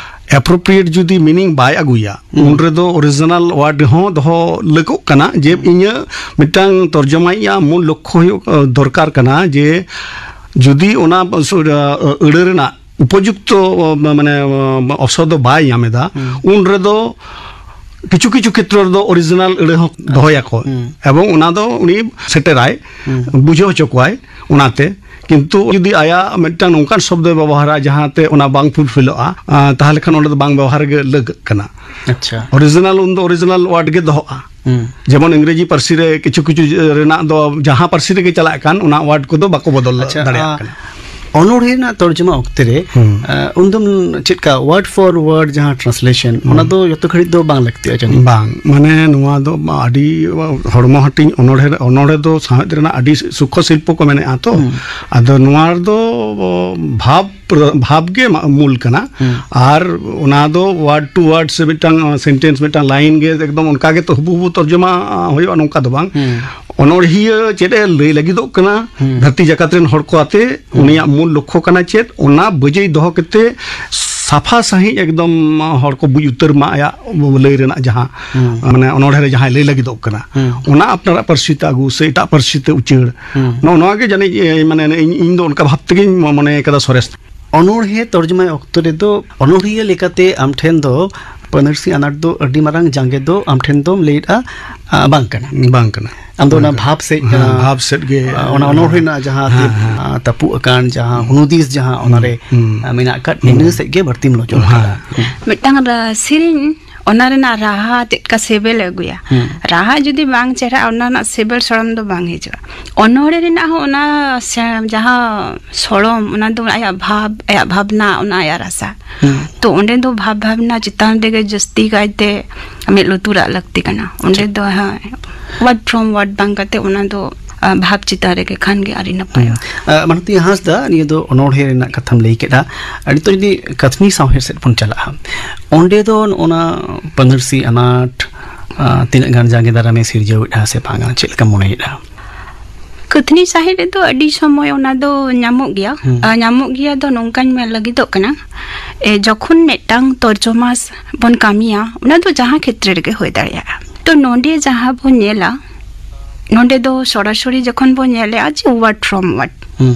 appropriate ᱡᱩᱫᱤ meaning ᱵᱟᱭ ᱟᱹᱜᱩᱭᱟ, ᱦᱩᱸ᱾ ᱩᱱ ᱨᱮᱫᱚ original word ᱦᱚᱸ ᱫᱚᱦᱚ ᱞᱟᱹᱠᱚᱜ ᱠᱟᱱᱟ ᱡᱮ ᱦᱩᱸ᱾ ᱤᱧᱟᱹᱜ ᱢᱤᱫᱴᱟᱝ ᱛᱚᱨᱡᱚᱢᱟᱭᱤᱡ ᱟᱜ ᱢᱩᱞ ᱞᱚᱠᱠᱷᱚ ᱦᱩᱭᱩᱜ ᱫᱚᱨᱠᱟᱨ ᱠᱟᱱᱟ ᱡᱮ ᱡᱩᱫᱤ ᱚᱱᱟ ᱟᱹᱲᱟᱹ ᱨᱮᱱᱟᱜ ᱩᱯᱚᱡᱩᱠᱛᱚ ᱢᱟᱱᱮ ᱚᱯᱥᱚᱨ ᱫᱚ ᱵᱟᱭ ᱧᱟᱢ ᱮᱫᱟ, ᱦᱩᱸ᱾ ᱩᱱ ᱨᱮᱫᱚ ᱠᱤᱪᱷᱩ ᱠᱤᱪᱷᱩ ᱠᱷᱮᱛᱨᱚ ᱨᱮᱫᱚ original ᱟᱹᱲᱟᱹ ᱦᱚᱸ ᱫᱚᱦᱚᱭᱟᱠᱚ᱾ ᱦᱩᱸ᱾ ᱮᱵᱚᱝ ᱚᱱᱟ ᱫᱚ ᱩᱱᱤ ᱥᱮᱴᱮᱨᱟᱭ, ᱦᱩᱸ᱾ ᱵᱩᱡᱷᱟᱹᱣ ᱦᱚᱪᱚ ᱠᱚᱣᱟᱭ᱾ ᱚᱱᱟᱛᱮ ᱠᱤᱱᱛᱩ ᱡᱩᱫᱤ ᱟᱭᱟᱜ ᱢᱤᱫᱴᱟᱝ ᱱᱚᱝᱠᱟᱱ ᱥᱚᱵᱫᱚᱭ ᱵᱮᱵᱚᱦᱟᱨᱟ ᱡᱟᱦᱟᱸᱛᱮ ᱚᱱᱟ ᱵᱟᱝ ᱯᱷᱩᱞᱯᱷᱤᱞᱚᱜᱼᱟ, ᱟ, ᱛᱟᱦᱚᱞᱮ ᱠᱷᱟᱱ ᱚᱸᱰᱮ ᱫᱚ ᱵᱟᱝ ᱵᱮᱵᱚᱦᱟᱨ ᱜᱮ ᱞᱟᱹᱠ ᱠᱟᱱᱟ᱾ ᱟᱪᱪᱷᱟ᱾ Original ᱩᱱᱫᱚ original word ᱜᱮ ᱫᱚᱦᱚᱜᱼᱟ᱾ ᱦᱩᱸ᱾ ᱡᱮᱢᱚᱱ ᱤᱝᱨᱮᱡᱤ ᱯᱟᱹᱨᱥᱤ ᱨᱮ ᱠᱤᱪᱷᱩ ᱠᱤᱪᱷᱩ ᱨᱮᱱᱟᱜ ᱫᱚ ᱡᱟᱦᱟᱸ ᱯᱟᱹᱨᱥᱤ ᱨᱮᱜᱮ ᱪᱟᱞᱟᱜ ᱠᱟᱱ, ᱚᱱᱟ word ᱠᱚᱫᱚ ᱵᱟᱠᱚ ᱵᱚᱫᱚᱞ ᱟᱪᱪᱷᱟ, ᱫᱟᱲᱮᱭᱟᱜ ᱟ, ᱠᱟᱱᱟ᱾ ᱚᱱᱚᱬᱦᱮ ᱨᱮᱱᱟᱜ ᱛᱚᱨᱡᱚᱢᱟ ᱚᱠᱛᱮ ᱨᱮ, ᱦᱩᱸ᱾ ᱟ, ᱩᱱᱫᱚᱢ ᱪᱮᱫ ᱠᱟ word for word ᱡᱟᱦᱟᱸ translation, ᱦᱩᱸ᱾ ᱚᱱᱟ ᱫᱚ ᱡᱚᱛᱚ ᱜᱷᱟᱹᱲᱤᱡ ᱫᱚ ᱵᱟᱝ ᱞᱟᱹᱠᱛᱤᱜᱼᱟ ᱡᱟᱹᱱᱤᱡ? ᱵᱟᱝ, ᱢᱟᱱᱮ ᱱᱚᱣᱟ ᱫᱚ ᱟᱹᱰᱤ ᱦᱚᱲᱢᱚ ᱦᱟᱹᱴᱤᱧ ᱚᱱᱚᱬᱦᱮ, ᱚᱱᱚᱬᱦᱮ ᱫᱚ ᱥᱟᱶᱦᱮᱫ ᱨᱮᱱᱟᱜ ᱟᱹᱰᱤ ᱥᱩᱠᱠᱷᱚ ᱥᱤᱞᱯᱚ ᱠᱚ ᱢᱮᱱᱮᱜᱼᱟ ᱛᱚ᱾ ᱦᱩᱸ᱾ ᱟᱫᱚ ᱱᱚᱣᱟ ᱨᱮᱫᱚ ᱵᱷᱟᱵᱽ ᱵᱷᱟᱵᱽ ᱜᱮ ᱢᱟ-, ᱢᱩᱞ ᱠᱟᱱᱟ᱾ ᱦᱩᱸ᱾ ᱟᱨ ᱚᱱᱟ ᱫᱚ word to word ᱥᱮ ᱢᱤᱫᱴᱟᱝ, ᱟ, sentence, ᱢᱤᱫᱴᱟᱝ line ᱜᱮ ᱮᱠᱫᱚᱢ ᱚᱱᱠᱟ ᱜᱮ ᱛᱚ ᱦᱩᱵᱩᱦᱩᱵᱩ ᱛᱚᱨᱡᱚᱢᱟ, ᱟ, ᱦᱩᱭᱩᱜᱼᱟ, ᱱᱚᱝᱠᱟ ᱫᱚ ᱵᱟᱝ᱾ ᱦᱩᱸ᱾ ᱚᱱᱚᱬᱦᱤᱭᱟᱹ ᱪᱮᱫ ᱮ ᱞᱟᱹᱭ ᱞᱟᱹᱜᱤᱫᱚᱜ ᱠᱟᱱᱟ, ᱦᱩᱸ᱾ ᱫᱷᱟᱹᱨᱛᱤ ᱡᱟᱠᱟᱛ ᱨᱮᱱ ᱦᱚᱲ ᱠᱚ ᱟᱛᱮ, ᱦᱩᱸ᱾ ᱩᱱᱤᱭᱟᱜ ᱢᱩᱞ ᱞᱚᱠᱠᱷᱚ ᱠᱟᱱᱟ ᱪᱮᱫ, ᱚᱱᱟ ᱵᱟᱹᱡᱟᱹᱭ ᱫᱚᱦᱚ ᱠᱟᱛᱮ ᱥᱟᱯᱷᱟ ᱥᱟᱺᱦᱤᱡ ᱮᱠᱫᱚᱢ ᱦᱚᱲ ᱠᱚ ᱵᱩᱡᱽ ᱩᱛᱟᱹᱨ ᱢᱟ ᱟᱭᱟᱜ ᱞᱟᱹᱭ ᱨᱮᱱᱟᱜ ᱡᱟᱦᱟᱸ, ᱦᱩᱸ᱾ ᱢᱟᱱᱮ ᱚᱱᱚᱬᱦᱮ ᱨᱮ ᱡᱟᱦᱟᱸᱭ ᱞᱟᱹᱭ ᱞᱟᱹᱜᱤᱫᱚᱜ ᱠᱟᱱᱟ, ᱦᱩᱸ᱾ ᱚᱱᱟ ᱟᱯᱱᱟᱨᱟᱜ ᱯᱟᱹᱨᱥᱤ ᱛᱮ ᱟᱹᱜᱩ ᱥᱮ ᱮᱴᱟᱜ ᱯᱟᱹᱨᱥᱤ ᱛᱮ ᱩᱪᱟᱹᱲ, ᱦᱩᱸ᱾ ᱱᱚᱜᱼᱚ ᱱᱚᱣᱟ ᱜᱮ ᱡᱟᱹᱱᱤᱡ, ᱮ, ᱢᱟᱱᱮ ᱤᱧ, ᱤᱧ ᱫᱚ ᱚᱱᱠᱟ ᱵᱷᱟᱵᱽ ᱛᱮᱜᱮᱧ ᱢᱚ-, ᱢᱚᱱᱮ ᱠᱟᱫᱟ ᱥᱚᱨᱮᱥ᱾ ᱚᱱᱚᱬᱦᱮ ᱛᱚᱨᱡᱚᱢᱟᱭ ᱚᱠᱛᱚ ᱨᱮᱫᱚ ᱚᱱᱚᱬᱦᱤᱭᱟᱹ ᱞᱮᱠᱟᱛᱮ ᱟᱢ ᱴᱷᱮᱱ ᱫᱚ ᱯᱟᱹᱱᱟᱹᱨᱥᱤ ᱟᱱᱟᱴ ᱫᱚ ᱟᱹᱰᱤ ᱢᱟᱨᱟᱝ ᱡᱟᱸᱜᱮ ᱫᱚ ᱟᱢ ᱴᱷᱮᱱ ᱫᱚᱢ ᱞᱟᱹᱭᱮᱫᱼᱟ, ᱟ, ᱵᱟᱝ ᱠᱟᱱᱟ᱾ ᱵᱟᱝ ᱠᱟᱱᱟ᱾ ᱟᱢ ᱫᱚ ᱚᱱᱟ ᱵᱟᱝ ᱠᱟᱱᱟ᱾ ᱵᱷᱟᱵᱽ ᱥᱮᱫ, ᱦᱮᱸ, ᱟ, ᱵᱷᱟᱵᱽ ᱥᱮᱫ ᱜᱮ᱾ ᱟ, ᱚᱱᱟ ᱚᱱᱚᱬᱦᱮ ᱨᱮᱱᱟᱜ ᱡᱟᱦᱟᱸ ᱦᱮᱸ, ᱛᱤ-, ᱦᱮᱸ᱾ ᱟ, ᱛᱟᱹᱯᱩᱜ ᱟᱠᱟᱱ, ᱡᱟᱦᱟᱸ ᱦᱩᱱᱩᱫᱤᱥ ᱡᱟᱦᱟᱸ ᱚᱱᱟᱨᱮ, ᱦᱩᱸ᱾ ᱟ, ᱢᱮᱱᱟᱜ ᱟᱠᱟᱫ, ᱦᱩᱸ᱾ ᱤᱱᱟᱹ ᱥᱮᱫ ᱜᱮ ᱵᱟᱹᱲᱛᱤᱢ ᱱᱚᱡᱚᱨ ᱦᱮᱸ᱾ ᱟᱠᱟᱫᱟ᱾ ᱢᱤᱫᱴᱟᱝ ᱨᱟ-, ᱥᱮᱨᱮᱧ, ᱚᱱᱟ ᱨᱮᱱᱟᱜ ᱨᱟᱦᱟ ᱪᱮᱫ ᱠᱟ ᱥᱤᱵᱤᱞ ᱮ ᱟᱹᱜᱩᱭᱟ᱾ ᱦᱩᱸ᱾ ᱨᱟᱦᱟ ᱡᱩᱫᱤ ᱵᱟᱝ ᱪᱮᱦᱨᱟ, ᱚᱱᱟ ᱨᱮᱱᱟᱜ ᱥᱤᱵᱤᱞ ᱥᱚᱲᱚᱢ ᱫᱚ ᱵᱟᱝ ᱦᱤᱡᱩᱜᱼᱟ᱾ ᱚᱱᱚᱬᱦᱮ ᱨᱮᱱᱟᱜ ᱦᱚᱸ ᱚᱱᱟ ᱥᱮ-, ᱡᱟᱦᱟᱸ ᱥᱚᱲᱚᱢ, ᱚᱱᱟ ᱫᱚ ᱟᱭᱟᱜ ᱵᱷᱟᱵᱽ, ᱟᱭᱟᱜ ᱵᱷᱟᱵᱽᱱᱟ, ᱚᱱᱟ ᱟᱭᱟᱜ ᱨᱟᱥᱟ᱾ ᱦᱩᱸ᱾ ᱛᱚ ᱚᱸᱰᱮ ᱫᱚ ᱵᱷᱟᱵᱽ ᱵᱷᱟᱵᱽᱱᱟ ᱪᱮᱛᱟᱱ ᱨᱮᱜᱮ ᱡᱟᱹᱥᱛᱤ ᱠᱟᱭᱛᱮ ᱢᱮᱫ ᱞᱩᱛᱩᱨᱟᱜ ᱞᱟᱹᱠᱛᱤ ᱠᱟᱱᱟ᱾ ᱚᱸᱰᱮ ᱴᱷᱤᱠ᱾ ᱫᱚ, ᱦᱮᱸ, word from word ᱵᱟᱝ ᱠᱟᱛᱮ ᱚᱱᱟ ᱫᱚ, ᱟ, ᱵᱷᱟᱵᱽ ᱪᱮᱛᱟᱱ ᱨᱮᱜᱮ ᱠᱷᱟᱱ ᱜᱮ ᱟᱹᱰᱤ ᱱᱟᱯᱟᱭᱚᱜᱼᱟ᱾ ᱦᱩᱸ᱾ ᱟ, ᱢᱟᱱᱚᱛᱤ ᱦᱟᱸᱥᱫᱟ, ᱱᱤᱭᱟᱹ ᱫᱚ ᱚᱱᱚᱬᱦᱮ ᱨᱮᱱᱟᱜ ᱠᱟᱛᱷᱟᱢ ᱞᱟᱹᱭ ᱠᱮᱫᱟ᱾ ᱟᱨ ᱱᱤᱛᱚᱜ ᱡᱩᱫᱤ ᱠᱟᱹᱛᱷᱱᱤ ᱥᱟᱶᱦᱮᱫ ᱥᱮᱫ ᱵᱚᱱ ᱪᱟᱞᱟᱜᱼᱟ, ᱚᱸᱰᱮ ᱫᱚ ᱱᱚᱜᱼᱚ ᱱᱟ ᱯᱟᱹᱱᱟᱹᱨᱥᱤ ᱟᱱᱟᱴ, ᱟ, ᱛᱤᱱᱟᱹᱜ ᱜᱟᱱ ᱡᱟᱸᱜᱮ ᱫᱟᱨᱟᱢᱮ ᱥᱤᱨᱡᱟᱹᱣᱮᱫᱼᱟ ᱥᱮ ᱵᱟᱝᱟ, ᱪᱮᱫ ᱞᱮᱠᱟᱢ ᱢᱚᱱᱮᱭᱮᱫᱼᱟ? ᱠᱟᱹᱛᱷᱱᱤ ᱥᱟᱶᱦᱮᱫ ᱨᱮᱫᱚ ᱟᱹᱰᱤ ᱥᱚᱢᱚᱭ ᱚᱱᱟ ᱫᱚ ᱧᱟᱢᱚᱜ ᱜᱮᱭᱟ᱾ ᱦᱩᱸ᱾ ᱟ, ᱧᱟᱢᱚᱜ ᱜᱮᱭᱟ ᱫᱚ ᱱᱚᱝᱠᱟᱧ ᱢᱮᱱ ᱞᱟᱹᱜᱤᱫᱚᱜ ᱠᱟᱱᱟ, ᱮ, ᱡᱚᱠᱷᱚᱱ ᱢᱤᱫᱴᱟᱝ ᱛᱚᱨᱡᱚᱢᱟ ᱵᱚᱱ ᱠᱟᱹᱢᱤᱭᱟ, ᱚᱱᱟ ᱫᱚ ᱡᱟᱦᱟᱸ ᱠᱷᱮᱛᱨᱮ ᱨᱮᱜᱮ ᱦᱩᱭ ᱫᱟᱲᱮᱭᱟᱜᱼᱟ᱾ ᱛᱚ ᱱᱚᱰᱮ ᱡᱟᱦᱟᱸ ᱵᱚᱱ ᱧᱮᱞᱟ, ᱱᱚᱰᱮ ᱫᱚ ᱥᱚᱨᱟᱥᱚᱨᱤ ᱡᱚᱠᱷᱚᱱ ᱵᱚᱱ ᱧᱮᱞᱮᱜᱼᱟ ᱡᱮ word from word, ᱦᱩᱸ᱾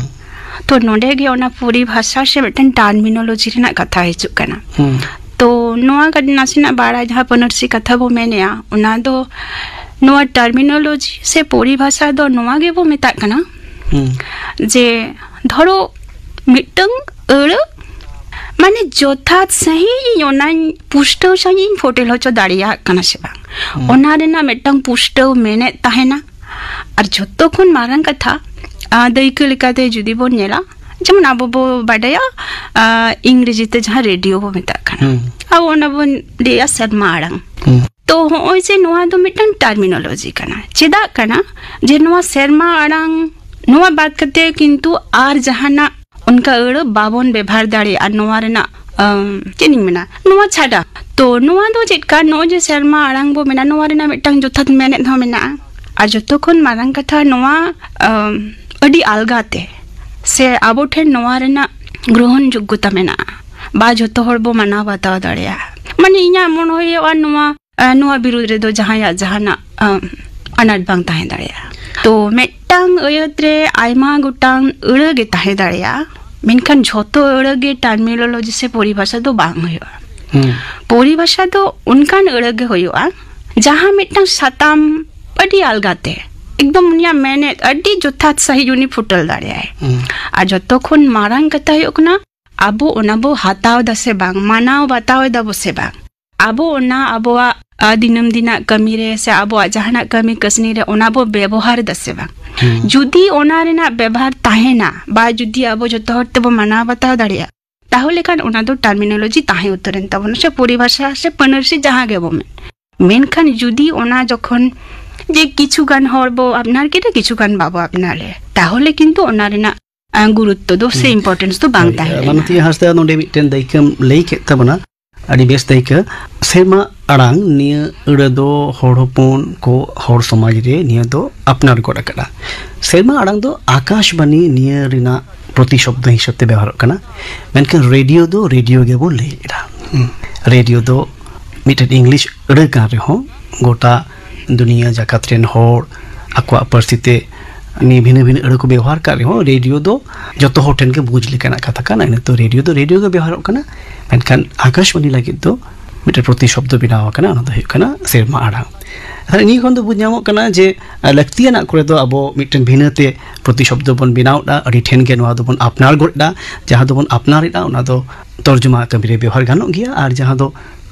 ᱛᱚ ᱱᱚᱰᱮ ᱜᱮ ᱚᱱᱟ ᱯᱚᱨᱤᱵᱷᱟᱥᱟ ᱥᱮ ᱢᱤᱫᱴᱟᱝ terminology ᱨᱮᱱᱟᱜ ᱠᱟᱛᱷᱟ ᱦᱤᱡᱩᱜ ᱠᱟᱱᱟ᱾ ᱦᱩᱸ᱾ ᱛᱚ ᱱᱚᱣᱟ ᱠᱟᱹᱴᱤᱡ ᱱᱟᱥᱮᱱᱟᱜ ᱵᱟᱲᱟᱭ, ᱡᱟᱦᱟᱸ ᱯᱟᱹᱱᱟᱹᱨᱥᱤ ᱠᱟᱛᱷᱟ ᱵᱚ ᱢᱮᱱᱮᱜᱼᱟ, ᱚᱱᱟ ᱫᱚ ᱱᱚᱣᱟ terminology ᱥᱮ ᱯᱚᱨᱤᱵᱷᱟᱥᱟ ᱫᱚ ᱱᱚᱣᱟ ᱜᱮᱵᱚ ᱢᱮᱛᱟᱜ ᱠᱟᱱᱟ ᱦᱩᱸ᱾ ᱡᱮ ᱫᱷᱚᱨᱚ ᱢᱤᱫᱴᱟᱝ ᱟᱹᱲᱟᱹ, ᱢᱟᱱᱮ ᱡᱚᱛᱷᱟᱛ ᱥᱟᱺᱦᱤᱡ ᱤᱧ ᱚᱱᱟᱧ ᱯᱩᱥᱴᱟᱹᱣ ᱥᱟᱺᱦᱤᱡ ᱤᱧ ᱯᱷᱚᱴᱮᱞ ᱦᱚᱪᱚ ᱫᱟᱲᱮᱭᱟᱜ ᱠᱟᱱᱟ ᱥᱮ ᱵᱟᱝ, ᱦᱩᱸ᱾ ᱚᱱᱟ ᱨᱮᱱᱟᱜ ᱢᱤᱫᱴᱟᱝ ᱯᱩᱥᱴᱟᱹᱣ ᱢᱮᱱᱮᱫ ᱛᱟᱦᱮᱱᱟ᱾ ᱟᱨ ᱡᱚᱛᱚ ᱠᱷᱚᱱ ᱢᱟᱨᱟᱝ ᱠᱟᱛᱷᱟ, ᱟ, ᱫᱟᱹᱭᱠᱟᱹ ᱞᱮᱠᱟᱛᱮ ᱡᱩᱫᱤ ᱵᱚᱱ ᱧᱮᱞᱟ, ᱡᱮᱢᱚᱱ ᱟᱵᱚ ᱵᱚ ᱵᱟᱰᱟᱭᱟ, ᱟ, ᱤᱝᱨᱮᱡᱤ ᱛᱮ ᱡᱟᱦᱟᱸ ᱨᱮᱰᱤᱭᱳ ᱵᱚ ᱢᱮᱛᱟᱜ ᱠᱟᱱᱟ, ᱦᱩᱸ᱾ ᱟᱵᱚ ᱚᱱᱟ ᱵᱚᱱ ᱞᱟᱹᱭᱟ ᱥᱮᱨᱢᱟ ᱟᱲᱟᱝ᱾ ᱦᱩᱸ᱾ ᱛᱚ ᱦᱚᱸᱜᱼᱚᱭ ᱡᱮ ᱱᱚᱣᱟ ᱫᱚ ᱢᱤᱫᱴᱟᱝ terminology ᱠᱟᱱᱟ᱾ ᱪᱮᱫᱟᱜ ᱠᱟᱱᱟ? ᱡᱮ ᱱᱚᱣᱟ ᱥᱮᱨᱢᱟ ᱟᱲᱟᱝ, ᱱᱚᱣᱟ ᱵᱟᱫ ᱠᱟᱛᱮ ᱠᱤᱱᱛᱩ ᱟᱨ ᱡᱟᱦᱟᱱᱟᱜ ᱚᱱᱠᱟ ᱟᱹᱲᱟᱹ ᱵᱟᱵᱚᱱ ᱵᱮᱵᱷᱟᱨ ᱫᱟᱲᱮᱭᱟᱜᱼᱟ ᱱᱚᱣᱟ ᱨᱮᱱᱟᱜ, ᱟᱢ, ᱪᱮᱫ ᱤᱧ ᱢᱮᱱᱟ, ᱱᱚᱣᱟ ᱪᱷᱟᱰᱟ᱾ ᱛᱚ ᱱᱚᱣᱟ ᱫᱚ ᱪᱮᱫ ᱠᱟ, ᱱᱚᱜᱼᱚᱭ ᱡᱮ ᱥᱮᱨᱢᱟ ᱟᱲᱟᱝ ᱵᱚ ᱢᱮᱱᱟ, ᱱᱚᱣᱟ ᱨᱮᱱᱟᱜ ᱢᱤᱫᱴᱟᱝ ᱡᱚᱛᱷᱟᱛ ᱢᱮᱱᱮᱫ ᱦᱚᱸ ᱢᱮᱱᱟᱜᱼᱟ᱾ ᱟᱨ ᱡᱚᱛᱚ ᱠᱷᱚᱱ ᱢᱟᱨᱟᱝ ᱠᱟᱛᱷᱟ, ᱱᱚᱣᱟ, ᱟᱢ, ᱟᱹᱰᱤ ᱟᱞᱜᱟ ᱛᱮ ᱥᱮ ᱟᱵᱚ ᱴᱷᱮᱱ ᱱᱚᱣᱟ ᱨᱮᱱᱟᱜ ᱜᱨᱚᱦᱚᱱ ᱡᱳᱜᱽᱜᱚᱛᱟ ᱢᱮᱱᱟᱜᱼᱟ, ᱵᱟ ᱡᱚᱛᱚ ᱦᱚᱲ ᱵᱚ ᱢᱟᱱᱟᱣ ᱵᱟᱛᱟᱣ ᱫᱟᱲᱮᱭᱟᱜᱼᱟ᱾ ᱢᱟᱱᱮ ᱤᱧᱟᱹᱜ ᱢᱚᱱᱮ ᱦᱩᱭᱩᱜᱼᱟ ᱱᱚᱣᱟ ᱟ, ᱱᱚᱣᱟ ᱵᱤᱨᱩᱫᱽ ᱨᱮᱫᱚ ᱡᱟᱦᱟᱸᱭᱟᱜ ᱡᱟᱦᱟᱱᱟᱜ, ᱟ, ᱟᱱᱟᱴ ᱵᱟᱝ ᱛᱟᱦᱮᱸ ᱫᱟᱲᱮᱭᱟᱜᱼᱟ᱾ ᱛᱚ ᱢᱤᱫᱴᱟᱝ ᱟᱹᱭᱟᱹᱛ ᱨᱮ ᱟᱭᱢᱟ ᱜᱚᱴᱟᱝ ᱟᱹᱲᱟᱹ ᱜᱮ ᱛᱟᱦᱮᱸ ᱫᱟᱲᱮᱭᱟᱜᱼᱟ, ᱢᱮᱱᱠᱷᱟᱱ ᱡᱷᱚᱛᱚ ᱟᱹᱲᱟᱹ ᱜᱮ ᱴᱟᱨᱢᱤᱱᱳᱞᱚᱡᱤ ᱥᱮ ᱯᱚᱨᱤᱵᱷᱟᱥᱟ ᱫᱚ ᱵᱟᱝ ᱦᱩᱭᱩᱜᱼᱟ᱾ ᱦᱩᱸ᱾ ᱯᱚᱨᱤᱵᱷᱟᱥᱟ ᱫᱚ ᱚᱱᱠᱟᱱ ᱟᱹᱲᱟᱹ ᱜᱮ ᱦᱩᱭᱩᱜᱼᱟ, ᱡᱟᱦᱟᱸ ᱢᱤᱫᱴᱟᱝ ᱥᱟᱛᱟᱢ ᱟᱹᱰᱤ ᱟᱞᱜᱟᱛᱮ, ᱮᱠᱫᱚᱢ ᱩᱱᱤᱭᱟᱜ ᱢᱮᱱᱮᱫ ᱟᱹᱰᱤ ᱡᱚᱛᱷᱟᱛ ᱥᱟᱺᱦᱤᱡ ᱩᱱᱤ ᱯᱷᱩᱴᱟᱹᱞ ᱫᱟᱲᱮᱭᱟᱜᱼᱟᱭ᱾ ᱦᱩᱸ᱾ ᱟᱨ ᱡᱚᱛᱚ ᱠᱷᱚᱱ ᱢᱟᱨᱟᱝ ᱠᱟᱛᱷᱟ ᱦᱩᱭᱩᱜ ᱠᱟᱱᱟ, ᱟᱵᱚ ᱚᱱᱟ ᱵᱚ ᱦᱟᱛᱟᱣ ᱮᱫᱟ ᱥᱮ ᱵᱟᱝ, ᱢᱟᱱᱟᱣ ᱵᱟᱛᱟᱣ ᱮᱫᱟ ᱵᱚ ᱥᱮ ᱵᱟᱝ, ᱟᱵᱚ ᱚᱱᱟ ᱟᱵᱚᱣᱟᱜ, ᱟ, ᱫᱤᱱᱟᱹᱢ ᱫᱤᱱᱟᱜ ᱠᱟᱹᱢᱤ ᱨᱮ ᱥᱮ ᱟᱵᱚᱣᱟᱜ ᱡᱟᱦᱟᱱᱟᱜ ᱠᱟᱹᱢᱤ ᱠᱟᱹᱥᱱᱤ ᱨᱮ ᱚᱱᱟ ᱵᱚ ᱵᱮᱵᱚᱦᱟᱨ ᱮᱫᱟ ᱥᱮ ᱵᱟᱝ᱾ ᱦᱩᱸ᱾ ᱡᱩᱫᱤ ᱚᱱᱟ ᱨᱮᱱᱟᱜ ᱵᱮᱵᱚᱦᱟᱨ ᱛᱟᱦᱮᱱᱟ, ᱵᱟ ᱡᱩᱫᱤ ᱟᱵᱚ ᱡᱚᱛᱚ ᱦᱚᱲ ᱛᱮᱵᱚ ᱢᱟᱱᱟᱣ ᱵᱟᱛᱟᱣ ᱫᱟᱲᱮᱭᱟᱜᱼᱟ, ᱛᱟᱦᱚᱞᱮ ᱠᱷᱟᱱ ᱚᱱᱟ ᱫᱚ ᱴᱟᱨᱢᱤᱱᱳᱞᱚᱡᱤ ᱛᱟᱦᱮᱸ ᱩᱛᱟᱹᱨᱮᱱ ᱛᱟᱵᱚᱱᱟ, ᱥᱮ ᱯᱚᱨᱤᱵᱷᱟᱥᱟ ᱥᱮ ᱯᱟᱹᱱᱟᱹᱨᱥᱤ ᱡᱟᱦᱟᱸ ᱜᱮᱵᱚ ᱢᱮᱱ᱾ ᱢᱮᱱᱠᱷᱟᱱ ᱡᱩᱫᱤ ᱚᱱᱟ ᱡᱚᱠᱷᱚᱱ ᱡᱮ ᱠᱤᱪᱷᱩ ᱜᱟᱱ ᱦᱚᱲ ᱵᱚ ᱟᱯᱱᱟᱨ ᱠᱮᱫᱟ, ᱠᱤᱪᱷᱩ ᱜᱟᱱ ᱵᱟᱵᱚ ᱟᱯᱱᱟᱨ ᱞᱮᱫᱟ, ᱛᱟᱦᱚᱞᱮ ᱠᱤᱱᱛᱩ ᱚᱱᱟ ᱨᱮᱱᱟᱜ, ᱟ, ᱜᱩᱨᱩᱛᱛᱚ ᱫᱚ ᱥᱮ ᱦᱩᱸ᱾ ᱤᱢᱯᱚᱨᱴᱮᱱᱥ ᱫᱚ ᱵᱟᱝ ᱦᱳᱭ, ᱛᱟᱦᱮᱸ ᱞᱮᱱᱟ᱾ ᱢᱟᱱᱚᱛᱤᱭᱟᱹ ᱦᱟᱸᱥᱫᱟ ᱱᱚᱰᱮ ᱢᱤᱫᱴᱮᱱ ᱫᱟᱹᱭᱠᱟᱹᱢ ᱞᱟᱹᱭ ᱠᱮᱫ ᱛᱟᱵᱚᱱᱟ, ᱟᱹᱰᱤ ᱵᱮᱥ ᱫᱟᱹᱭᱠᱟᱹ᱾ ᱥᱮᱨᱢᱟ ᱟᱲᱟᱝ ᱱᱤᱭᱟᱹ ᱟᱹᱲᱟᱹ ᱫᱚ ᱦᱚᱲ ᱦᱚᱯᱚᱱ ᱠᱚ, ᱦᱚᱲ ᱥᱚᱢᱟᱡᱽ ᱨᱮ ᱱᱤᱭᱟᱹ ᱫᱚ ᱟᱯᱱᱟᱨ ᱜᱚᱫ ᱟᱠᱟᱫᱟ᱾ ᱥᱮᱨᱢᱟ ᱟᱲᱟᱝ ᱫᱚ ᱟᱠᱟᱥᱵᱟᱱᱤ ᱱᱤᱭᱟᱹ ᱨᱮᱱᱟᱜ ᱯᱨᱚᱛᱤ ᱥᱚᱵᱫᱚ ᱦᱤᱥᱟᱹᱵ ᱛᱮ ᱵᱮᱣᱦᱟᱨᱚᱜ ᱠᱟᱱᱟ, ᱢᱮᱱᱠᱷᱟᱱ ᱨᱮᱰᱤᱭᱳ ᱫᱚ ᱨᱮᱰᱤᱭᱳ ᱜᱮᱵᱚᱱ ᱞᱟᱹᱭ ᱮᱫᱟ᱾ ᱦᱩᱸ᱾ ᱨᱮᱰᱤᱭᱳ ᱫᱚ ᱢᱤᱫᱴᱮᱱ ᱤᱝᱞᱤᱥ ᱟᱹᱲᱟᱹ ᱠᱟᱱ ᱨᱮᱦᱚᱸ, ᱜᱚᱴᱟ ᱫᱩᱱᱤᱭᱟᱹ ᱡᱟᱠᱟᱛ ᱨᱮᱱ ᱦᱚᱲ ᱟᱠᱚᱣᱟᱜ ᱯᱟᱹᱨᱥᱤ ᱛᱮ ᱱᱤᱭᱟᱹ ᱵᱷᱤᱱᱟᱹ ᱵᱷᱤᱱᱟᱹ ᱟᱹᱲᱟᱹ ᱠᱚ ᱵᱮᱣᱦᱟᱨ ᱠᱟᱜ ᱨᱮᱦᱚᱸ, ᱨᱮᱰᱤᱭᱳ ᱫᱚ ᱡᱚᱛᱚ ᱦᱚᱲ ᱴᱷᱮᱱ ᱜᱮ ᱵᱩᱡᱽ ᱞᱮᱠᱟᱱᱟᱜ ᱠᱟᱛᱷᱟ ᱠᱟᱱᱟ᱾ ᱤᱱᱟᱹ ᱛᱚ ᱨᱮᱰᱤᱭᱳ ᱫᱚ ᱨᱮᱰᱤᱭᱳ ᱜᱮ ᱵᱮᱣᱦᱟᱨᱚᱜ ᱠᱟᱱᱟ, ᱢᱮᱱᱠᱷᱟᱱ ᱟᱠᱟᱥᱵᱟᱱᱤ ᱞᱟᱹᱜᱤᱫ ᱫᱚ ᱢᱤᱫᱴᱮᱱ ᱯᱨᱚᱛᱤ ᱥᱚᱵᱫᱚ ᱵᱮᱱᱟᱣ ᱟᱠᱟᱱᱟ, ᱚᱱᱟ ᱫᱚ ᱦᱩᱭᱩᱜ ᱠᱟᱱᱟ ᱥᱮᱨᱢᱟ ᱟᱲᱟᱝ᱾ ᱛᱟᱦᱞᱮ ᱱᱤᱭᱟᱹ ᱠᱷᱚᱱ ᱫᱚ ᱵᱩᱡᱽ ᱧᱟᱢᱚᱜ ᱠᱟᱱᱟ ᱡᱮ, ᱟᱨ ᱞᱟᱹᱠᱛᱤᱭᱟᱱᱟᱜ ᱠᱚᱨᱮ ᱫᱚ ᱟᱵᱚ ᱢᱤᱫᱴᱮᱱ ᱵᱷᱤᱱᱟᱹ ᱛᱮ ᱯᱨᱚᱛᱤ ᱥᱚᱵᱫᱚ ᱵᱚᱱ ᱵᱮᱱᱟᱣ ᱮᱫᱟ, ᱟᱹᱰᱤ ᱴᱷᱮᱱ ᱜᱮ ᱱᱚᱣᱟ ᱫᱚᱵᱚᱱ ᱟᱯᱱᱟᱨ ᱜᱚᱫ ᱮᱫᱟ᱾ ᱡᱟᱦᱟᱸ ᱫᱚᱵᱚᱱ ᱟᱯᱱᱟᱨ ᱮᱫᱟ, ᱚᱱᱟ ᱫᱚ ᱛᱚᱨᱡᱚᱢᱟ ᱠᱟᱹᱢᱤ ᱨᱮ ᱵᱮᱣᱦᱟᱨ ᱜᱟᱱᱚᱜ ᱜᱮᱭᱟ, ᱟᱨ ᱡᱟᱦᱟᱸ ᱫᱚ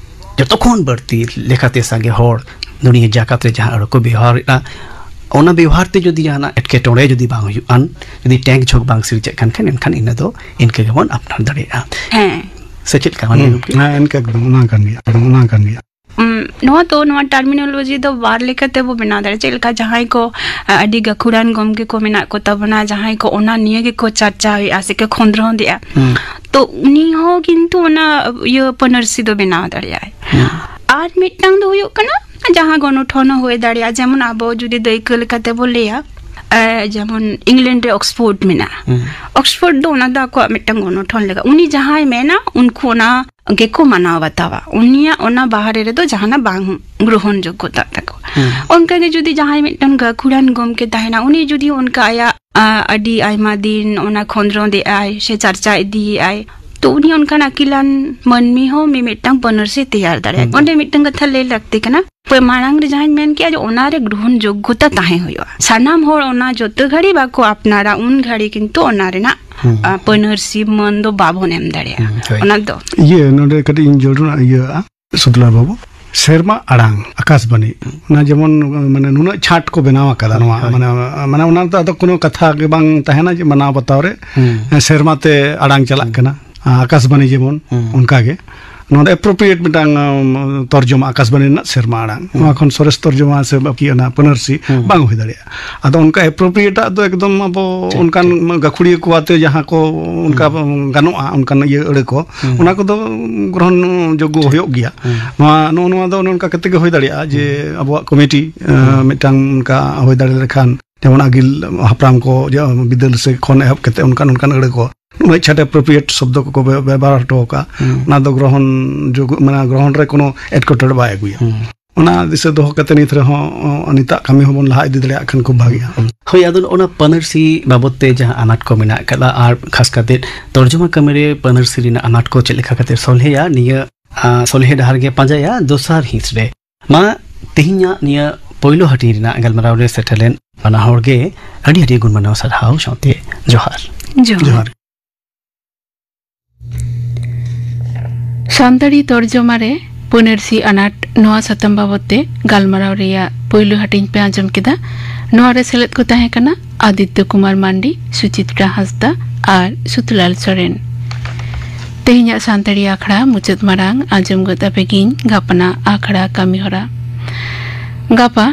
ᱡᱚᱛᱚ ᱠᱷᱚᱱ ᱵᱟᱹᱲᱛᱤ ᱞᱮᱠᱟᱛᱮ ᱥᱟᱸᱜᱮ ᱦᱚᱲ ᱫᱩᱱᱤᱭᱟᱹ ᱡᱟᱠᱟᱛ ᱨᱮ ᱡᱟᱦᱟᱸ ᱟᱹᱲᱟᱹ ᱠᱚ ᱵᱮᱣᱦᱟᱨᱮᱫᱼᱟ, ᱚᱱᱟ ᱵᱮᱣᱦᱟᱨ ᱛᱮ ᱡᱩᱫᱤ ᱡᱟᱦᱟᱱᱟᱜ ᱮᱴᱠᱮᱴᱚᱬᱮ ᱡᱩᱫᱤ ᱵᱟᱝ ᱦᱩᱭᱩᱜ ᱠᱷᱟᱱ, ᱡᱩᱫᱤ ᱴᱮᱠ ᱡᱷᱚᱠ ᱵᱟᱝ ᱥᱤᱨᱡᱟᱹᱜ ᱠᱟᱱ ᱠᱷᱟᱱ, ᱮᱱᱠᱷᱟᱱ ᱤᱱᱟᱹ ᱫᱚ ᱤᱱᱠᱟᱹ ᱜᱮᱵᱚᱱ ᱟᱯᱱᱟᱨ ᱫᱟᱲᱮᱭᱟᱜᱼᱟ᱾ ᱦᱮᱸ᱾ ᱥᱮ ᱪᱮᱫ ᱞᱮᱠᱟ? ᱦᱩᱸ, ᱦᱮᱸ, ᱤᱱᱠᱟᱹ ᱮᱠᱫᱚᱢ, ᱚᱱᱟ ᱠᱟᱱ ᱜᱮᱭᱟ, ᱚᱱᱟ ᱠᱟᱱ ᱜᱮᱭᱟ᱾ ᱩᱢ, ᱱᱚᱣᱟ ᱫᱚ, ᱱᱚᱣᱟ ᱴᱟᱨᱢᱤᱱᱳᱞᱚᱡᱤ ᱫᱚ ᱵᱟᱨ ᱞᱮᱠᱟ ᱛᱮᱵᱚ ᱵᱮᱱᱟᱣ ᱫᱟᱲᱮᱭᱟᱜᱼᱟ᱾ ᱪᱮᱫ ᱞᱮᱠᱟ? ᱡᱟᱦᱟᱸᱭ ᱠᱚ, ᱟ, ᱟᱹᱰᱤ ᱜᱟᱹᱠᱷᱩᱲᱟᱱ ᱜᱚᱢᱠᱮ ᱠᱚ ᱢᱮᱱᱟᱜ ᱠᱚ ᱛᱟᱵᱚᱱᱟ, ᱡᱟᱦᱟᱸᱭ ᱠᱚ ᱚᱱᱟ ᱱᱤᱭᱟᱹ ᱜᱮᱠᱚ ᱪᱟᱨᱪᱟᱣᱮᱫᱼᱟ ᱥᱮ ᱠᱚ ᱠᱷᱚᱸᱫᱽᱨᱚᱸᱫᱮᱜᱼᱟ, ᱦᱩᱸ᱾ ᱛᱚ ᱩᱱᱤ ᱦᱚᱸ ᱠᱤᱱᱛᱩ ᱚᱱᱟ, ᱤᱭᱟᱹ, ᱯᱟᱹᱱᱟᱹᱨᱥᱤ ᱫᱚ ᱵᱮᱱᱟᱣ ᱫᱟᱲᱮᱭᱟᱜᱼᱟᱭ᱾ ᱦᱩᱸ᱾ ᱟᱨ ᱢᱤᱫᱴᱟᱝ ᱫᱚ ᱦᱩᱭᱩᱜ ᱠᱟᱱᱟ ᱡᱟᱦᱟᱸ ᱜᱚᱱᱚᱴᱷᱚᱱ ᱦᱚᱸ ᱦᱩᱭ ᱫᱟᱲᱮᱭᱟᱜᱼᱟ, ᱡᱮᱢᱚᱱ ᱟᱵᱚ ᱡᱩᱫᱤ ᱫᱟᱹᱭᱠᱟᱹ ᱞᱮᱠᱟᱛᱮ ᱵᱚ ᱞᱟᱹᱭᱟ, ᱮ, ᱡᱮᱢᱚᱱ ᱤᱝᱞᱮᱱᱰ ᱨᱮ ᱚᱠᱥᱯᱷᱳᱨᱰ ᱢᱮᱱᱟᱜᱼᱟ᱾ ᱦᱩᱸ᱾ ᱚᱠᱥᱯᱷᱳᱨᱰ ᱫᱚ ᱚᱱᱟ ᱫᱚ ᱟᱠᱚᱣᱟᱜ ᱢᱤᱫᱴᱟᱝ ᱜᱚᱱᱚᱴᱷᱚᱱ ᱞᱮᱠᱟ, ᱩᱱᱤ ᱡᱟᱦᱟᱸᱭ ᱢᱮᱱᱟ ᱩᱱᱠᱩ ᱚᱱᱟ ᱜᱮᱠᱚ ᱢᱟᱱᱟᱣ ᱵᱟᱛᱟᱣᱟ, ᱩᱱᱤᱭᱟᱜ ᱚᱱᱟ ᱵᱟᱦᱨᱮ ᱨᱮᱫᱚ ᱡᱟᱦᱟᱱᱟᱜ ᱵᱟᱝ ᱜᱨᱚᱦᱚᱱ ᱡᱳᱜᱽᱜᱚᱛᱟ ᱛᱟᱠᱚ᱾ ᱦᱩᱸ᱾ ᱚᱱᱠᱟᱜᱮ ᱡᱩᱫᱤ ᱡᱟᱦᱟᱸᱭ ᱢᱤᱫᱴᱟᱝ ᱜᱟᱹᱠᱷᱩᱲᱟᱱ ᱜᱚᱢᱠᱮ ᱛᱟᱦᱮᱱᱟ, ᱩᱱᱤ ᱡᱩᱫᱤ ᱚᱱᱠᱟ ᱟᱭᱟᱜ ᱟᱹᱰᱤ ᱟᱭᱢᱟ ᱫᱤᱱ ᱚᱱᱟ ᱠᱷᱚᱸᱫᱽᱨᱚᱸᱫ ᱮᱫ ᱟᱭ ᱥᱮ ᱪᱟᱨᱪᱟ ᱤᱫᱤᱭᱮᱫ ᱟᱭ, ᱛᱚ ᱩᱱᱤ ᱚᱱᱠᱟᱱ ᱟᱹᱠᱤᱞᱟᱱ ᱢᱟᱹᱱᱢᱤ ᱦᱚᱸ ᱢᱤᱢᱤᱫᱴᱟᱝ ᱯᱟᱹᱱᱟᱹᱨᱥᱤ ᱛᱮᱭᱟᱨ ᱫᱟᱲᱮᱭᱟᱜᱼᱟ᱾ ᱚᱸᱰᱮ ᱢᱤᱫᱴᱟᱝ ᱠᱟᱛᱷᱟ ᱞᱟᱹᱭ ᱞᱟᱹᱠᱛᱤ ᱠᱟᱱᱟ, ᱯᱮ ᱢᱟᱲᱟᱝ ᱨᱮ ᱡᱟᱦᱟᱸᱧ ᱢᱮᱱ ᱠᱮᱜᱼᱟ, ᱡᱮ ᱚᱱᱟ ᱨᱮ ᱜᱨᱚᱦᱚᱱ ᱡᱳᱜᱽᱜᱚᱛᱟ ᱛᱟᱦᱮᱸ ᱦᱩᱭᱩᱜᱼᱟ᱾ ᱥᱟᱱᱟᱢ ᱦᱚᱲ ᱚᱱᱟ ᱡᱚᱛᱚ ᱜᱷᱟᱹᱲᱤ ᱵᱟᱠᱚ ᱟᱯᱱᱟᱨᱟ, ᱩᱱ ᱜᱷᱟᱹᱲᱤ ᱠᱤᱱᱛᱩ ᱚᱱᱟ ᱨᱮᱱᱟᱜ, ᱦᱩᱸ᱾ ᱟ, ᱯᱟᱹᱱᱟᱹᱨᱥᱤ ᱢᱟᱹᱱ ᱫᱚ ᱵᱟᱵᱚᱱ ᱮᱢ ᱫᱟᱲᱮᱭᱟᱜᱼᱟ᱾ ᱦᱩᱸ, ᱦᱳᱭ᱾ ᱚᱱᱟ ᱫᱚ ᱤᱭᱟᱹ, ᱱᱚᱰᱮ ᱠᱟᱹᱴᱤᱡ ᱤᱧ ᱡᱳᱲᱟ ᱤᱭᱟᱹ ᱥᱩᱫᱷᱞᱟᱞ ᱵᱟᱹᱵᱩ, ᱥᱮᱨᱢᱟ ᱟᱲᱟᱝ ᱟᱠᱟᱥᱵᱟᱱᱤ, ᱚᱱᱟ ᱡᱮᱢᱚᱱ ᱢᱟᱱᱮ ᱱᱩᱱᱟᱹᱜ ᱪᱷᱟᱴ ᱠᱚ ᱵᱮᱱᱟᱣ ᱟᱠᱟᱫᱟ ᱱᱚᱣᱟ, ᱦᱳᱭ᱾ ᱢᱟᱱᱮ, ᱢᱟᱱᱮ ᱚᱱᱟ ᱨᱮᱫᱚ ᱟᱫᱚ ᱠᱳᱱᱳ ᱠᱟᱛᱷᱟ ᱜᱮ ᱵᱟᱝ ᱛᱟᱦᱮᱱᱟ ᱡᱮ ᱢᱟᱱᱟᱣ ᱵᱟᱛᱟᱣ ᱨᱮ, ᱦᱩᱸ᱾ ᱮ, ᱥᱮᱨᱢᱟ ᱛᱮ ᱟᱲᱟᱝ ᱪᱟᱞᱟᱜ ᱦᱩᱸ᱾ ᱠᱟᱱᱟ᱾ ᱟ, ᱟᱠᱟᱥᱵᱟᱱᱤ ᱡᱮᱢᱚᱱ, ᱦᱩᱸ᱾ ᱚᱱᱠᱟ ᱜᱮ ᱱᱚᱣᱟ ᱫᱚ ᱮᱯᱨᱳᱯᱨᱤᱭᱮᱴ ᱢᱤᱫᱴᱟᱝ, ᱟᱢ, ᱛᱚᱨᱡᱚᱢᱟ, ᱟᱠᱟᱥᱵᱟᱱᱤ ᱨᱮᱱᱟᱜ ᱥᱮᱨᱢᱟ ᱟᱲᱟᱝ᱾ ᱦᱩᱸ᱾ ᱱᱚᱣᱟ ᱠᱷᱚᱱ ᱥᱚᱨᱮᱥ ᱛᱚᱨᱡᱚᱢᱟ ᱥᱮ ᱵᱟᱹᱠᱤ ᱚᱱᱟ ᱯᱟᱹᱱᱟᱹᱨᱥᱤ ᱦᱩᱸ᱾ ᱵᱟᱝ ᱦᱩᱭ ᱫᱟᱲᱮᱭᱟᱜᱼᱟ᱾ ᱟᱫᱚ ᱚᱱᱠᱟ ᱮᱯᱨᱳᱯᱨᱤᱭᱮᱴ ᱟᱜ ᱫᱚ ᱮᱠᱫᱚᱢ ᱟᱵᱚ ᱴᱷᱤᱠ, ᱚᱱᱠᱟᱱ ᱴᱷᱤᱠ᱾ ᱜᱟᱹᱠᱷᱩᱲᱤᱭᱟᱹ ᱠᱚ ᱟᱛᱮ ᱡᱟᱦᱟᱸ ᱠᱚ ᱚᱱᱠᱟ ᱦᱩᱸ᱾ ᱜᱟᱱᱚᱜᱼᱟ, ᱚᱱᱠᱟᱱ ᱤᱭᱟᱹ ᱟᱹᱲᱟᱹ ᱠᱚ, ᱦᱩᱸ᱾ ᱚᱱᱟ ᱠᱚᱫᱚ ᱜᱨᱚᱦᱚᱱ ᱡᱳᱜᱽᱜᱚ ᱦᱩᱭᱩᱜ ᱜᱮᱭᱟ᱾ ᱦᱩᱸ᱾ ᱱᱚᱣᱟ, ᱱᱚᱜᱼᱚ ᱱᱚᱣᱟ ᱫᱚ ᱚᱱᱮ ᱚᱱᱠᱟ ᱠᱟᱛᱮ ᱜᱮ ᱦᱩᱭ ᱫᱟᱲᱮᱭᱟᱜᱼᱟ ᱡᱮ ᱦᱩᱸ᱾ ᱟᱵᱚᱣᱟᱜ ᱠᱚᱢᱤᱴᱤ, ᱮ, ᱦᱩᱸ᱾ ᱢᱤᱫᱴᱟᱝ ᱚᱱᱠᱟ ᱦᱩᱭ ᱫᱟᱲᱮ ᱞᱮᱠᱷᱟᱱ, ᱡᱮᱢᱚᱱ ᱟᱹᱜᱤᱞ ᱦᱟᱯᱲᱟᱢ ᱠᱚ ᱡᱮ ᱵᱤᱫᱟᱹᱞ ᱥᱮ ᱠᱷᱚᱱ ᱮᱦᱚᱵ ᱠᱟᱛᱮ ᱚᱱᱠᱟᱱ, ᱚᱱᱠᱟᱱ ᱟᱹᱲᱟᱹ ᱠᱚ ᱩᱱᱟᱹᱜ ᱪᱷᱟᱴ ᱮᱯᱨᱳᱯᱨᱤᱭᱮᱴ ᱥᱚᱵᱫᱚ ᱠᱚᱠᱚ ᱵᱮ-, ᱵᱮᱵᱚᱦᱟᱨ ᱦᱚᱴᱚ ᱟᱠᱟᱫᱼᱟ᱾ ᱦᱩᱸ᱾ ᱚᱱᱟ ᱫᱚ ᱜᱨᱚᱦᱚᱱ ᱡᱳᱜᱽ, ᱢᱟᱱᱮ ᱜᱨᱚᱦᱚᱱ ᱨᱮ ᱠᱳᱱᱳ ᱮᱴᱠᱮᱴᱚᱬᱮ ᱵᱟᱭ ᱟᱹᱜᱩᱭᱟ᱾ ᱦᱩᱸ᱾ ᱚᱱᱟ ᱫᱤᱥᱟᱹ ᱫᱚᱦᱚ ᱠᱟᱛᱮ ᱱᱤᱛ ᱨᱮᱦᱚᱸ, ᱚ, ᱱᱤᱛᱟᱜ ᱠᱟᱹᱢᱤ ᱦᱚᱸᱵᱚᱱ ᱞᱟᱦᱟ ᱤᱫᱤ ᱫᱟᱲᱮᱭᱟᱜ ᱠᱷᱟᱱ ᱠᱷᱩᱵ ᱵᱷᱟᱜᱤᱜᱼᱟ᱾ ᱦᱳᱭ, ᱟᱫᱚ ᱚᱱᱟ ᱯᱟᱹᱱᱟᱹᱨᱥᱤ ᱵᱟᱵᱚᱫ ᱛᱮ ᱡᱟᱦᱟᱸ ᱟᱱᱟᱴ ᱠᱚ ᱢᱮᱱᱟᱜ ᱟᱠᱟᱫᱟ ᱟᱨ ᱠᱷᱟᱥ ᱠᱟᱛᱮ ᱛᱚᱨᱡᱚᱢᱟ ᱠᱟᱹᱢᱤ ᱨᱮ ᱯᱟᱹᱱᱟᱹᱨᱥᱤ ᱨᱮᱱᱟᱜ ᱟᱱᱟᱴ ᱠᱚ ᱪᱮᱫ ᱞᱮᱠᱟ ᱠᱟᱛᱮ ᱥᱚᱞᱦᱮᱭᱟ, ᱱᱤᱭᱟᱹ, ᱟ, ᱥᱚᱞᱦᱮ ᱰᱟᱦᱟᱨ ᱜᱮ ᱯᱟᱸᱡᱟᱭᱟ ᱫᱚᱥᱟᱨ ᱦᱤᱸᱥ ᱨᱮ᱾ ᱢᱟ ᱛᱮᱦᱮᱧᱟᱜ ᱱᱤᱭᱟᱹ ᱯᱳᱭᱞᱳ ᱦᱟᱹᱴᱤᱧ ᱨᱮᱱᱟᱜ ᱜᱟᱞᱢᱟᱨᱟᱣ ᱨᱮ ᱥᱮᱴᱮᱨ ᱞᱮᱱ ᱵᱟᱱᱟ ᱦᱚᱲ ᱜᱮ ᱟᱹᱰᱤ ᱟᱹᱰᱤ ᱜᱩᱱ ᱢᱟᱱᱟᱣ ᱥᱟᱨᱦᱟᱣ ᱥᱟᱶᱛᱮ ᱡᱚᱦᱟᱨ᱾ ᱡᱚᱦᱟᱨ᱾ ᱡᱚᱦᱟᱨ᱾ ᱥᱟᱱᱛᱟᱲᱤ ᱛᱚᱨᱡᱚᱢᱟ ᱨᱮ ᱯᱟᱹᱱᱟᱹᱨᱥᱤ ᱟᱱᱟᱴ, ᱱᱚᱣᱟ ᱥᱟᱛᱟᱢ ᱵᱟᱵᱚᱫ ᱛᱮ ᱜᱟᱞᱢᱟᱨᱟᱣ ᱨᱮᱭᱟᱜ ᱯᱳᱭᱞᱳ ᱦᱟᱹᱴᱤᱧ ᱯᱮ ᱟᱸᱡᱚᱢ ᱠᱮᱫᱟ᱾ ᱱᱚᱣᱟ ᱨᱮ ᱥᱮᱞᱮᱫ ᱠᱚ ᱛᱟᱦᱮᱸ ᱠᱟᱱᱟ ᱟᱫᱤᱛᱭᱚ ᱠᱩᱢᱟᱨ ᱢᱟᱱᱰᱤ, ᱥᱩᱪᱤᱛᱨᱟ ᱦᱟᱸᱥᱫᱟ ᱟᱨ ᱥᱩᱛᱞᱟᱞ ᱥᱚᱨᱮᱱ᱾ ᱛᱮᱦᱮᱧᱟᱜ ᱥᱟᱱᱛᱟᱲᱤ ᱟᱠᱷᱲᱟ ᱢᱩᱪᱟᱹᱫ ᱢᱟᱲᱟᱝ ᱟᱸᱡᱚᱢ ᱜᱚᱫ ᱟᱯᱮ ᱜᱤᱧ ᱜᱟᱯᱟᱱᱟᱜ ᱟᱠᱷᱲᱟ ᱠᱟᱹᱢᱤᱦᱚᱨᱟ᱾ ᱜᱟᱯᱟ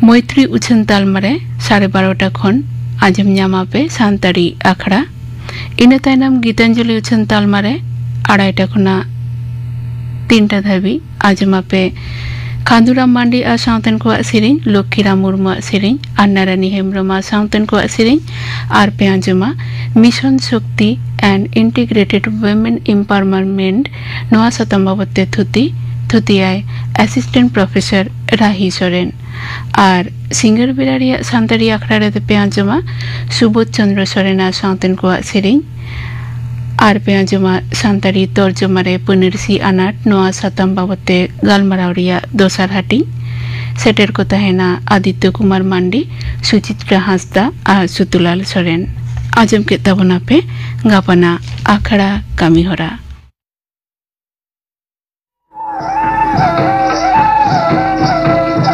ᱢᱳᱭᱛᱨᱤ ᱩᱪᱷᱟᱹᱱ ᱛᱟᱞᱢᱟ ᱨᱮ ᱥᱟᱲᱮ ᱵᱟᱨᱚᱴᱟ ᱠᱷᱚᱱ ᱟᱸᱡᱚᱢ ᱧᱟᱢᱟ ᱯᱮ ᱥᱟᱱᱛᱟᱲᱤ ᱟᱠᱷᱲᱟ᱾ ᱤᱱᱟᱹ ᱛᱟᱭᱱᱚᱢ ᱜᱤᱛᱟᱧᱡᱚᱞᱤ ᱩᱪᱷᱟᱹᱱ ᱛᱟᱞᱢᱟ ᱨᱮ ᱟᱲᱟᱭᱴᱟ ᱠᱷᱚᱱᱟᱜ ᱛᱤᱱᱴᱟ ᱫᱷᱟᱹᱵᱤᱡ ᱟᱸᱡᱚᱢ ᱟᱯᱮ ᱠᱷᱟᱸᱫᱩᱨᱟᱢ ᱢᱟᱱᱰᱤ ᱟᱨ ᱥᱟᱶᱛᱮᱱ ᱠᱚᱣᱟᱜ ᱥᱮᱨᱮᱧ, ᱞᱚᱠᱠᱷᱤᱨᱟᱢ ᱢᱩᱨᱢᱩᱣᱟᱜ ᱥᱮᱨᱮᱧ ᱟᱨ ᱱᱟᱨᱟᱱᱤ ᱦᱮᱢᱵᱨᱚᱢ ᱟᱨ ᱥᱟᱶᱛᱮᱱ ᱠᱚᱣᱟᱜ ᱥᱮᱨᱮᱧ᱾ ᱟᱨ ᱯᱮ ᱟᱸᱡᱚᱢᱟ Mission Shakti and Integrated Women Empowerment, ᱱᱚᱣᱟ ᱥᱟᱛᱟᱢ ᱵᱟᱵᱚᱫ ᱛᱮ ᱛᱷᱩᱛᱤ᱾ ᱛᱷᱩᱛᱤᱭᱟᱭ ᱮᱥᱤᱥᱴᱮᱱᱴ ᱯᱨᱚᱯᱷᱮᱥᱚᱨ ᱨᱟᱦᱤ ᱥᱚᱨᱮᱱ᱾ ᱟᱨ ᱥᱤᱸᱜᱟᱹᱲ ᱵᱮᱲᱟ ᱨᱮᱭᱟᱜ ᱥᱟᱱᱛᱟᱲᱤ ᱟᱠᱷᱲᱟ ᱨᱮᱫᱚ ᱯᱮ ᱟᱸᱡᱚᱢᱟ ᱥᱩᱵᱳᱫᱷ ᱪᱚᱸᱫᱽᱨᱚ ᱥᱚᱨᱮᱱ ᱟᱨ ᱥᱟᱶᱛᱮᱱ ᱠᱚᱣᱟᱜ ᱥᱮᱨᱮᱧ᱾ ᱟᱨ ᱯᱮ ᱟᱸᱡᱚᱢᱟ ᱥᱟᱱᱛᱟᱲᱤ ᱛᱚᱨᱡᱚᱢᱟ ᱨᱮ ᱯᱟᱹᱱᱟᱹᱨᱥᱤ ᱟᱱᱟᱴ, ᱱᱚᱣᱟ ᱥᱟᱛᱟᱢ ᱵᱟᱵᱚᱫ ᱛᱮ ᱜᱟᱞᱢᱟᱨᱟᱣ ᱨᱮᱭᱟᱜ ᱫᱚᱥᱟᱨ ᱦᱟᱹᱴᱤᱧ᱾ ᱥᱮᱴᱮᱨ ᱠᱚ ᱛᱟᱦᱮᱱᱟ ᱟᱫᱤᱛᱭᱚ ᱠᱩᱢᱟᱨ ᱢᱟᱱᱰᱤ, ᱥᱩᱪᱤᱛᱨᱟ ᱦᱟᱸᱥᱫᱟ ᱟᱨ ᱥᱩᱛᱩᱞᱟᱞ ᱥᱚᱨᱮᱱ᱾ ᱟᱸᱡᱚᱢ ᱠᱮᱫ ᱛᱟᱵᱚᱱᱟᱯᱮ ᱜᱟᱯᱟᱱᱟᱜ ᱟᱠᱷᱲᱟ ᱠᱟᱹᱢᱤᱦᱚᱨᱟ᱾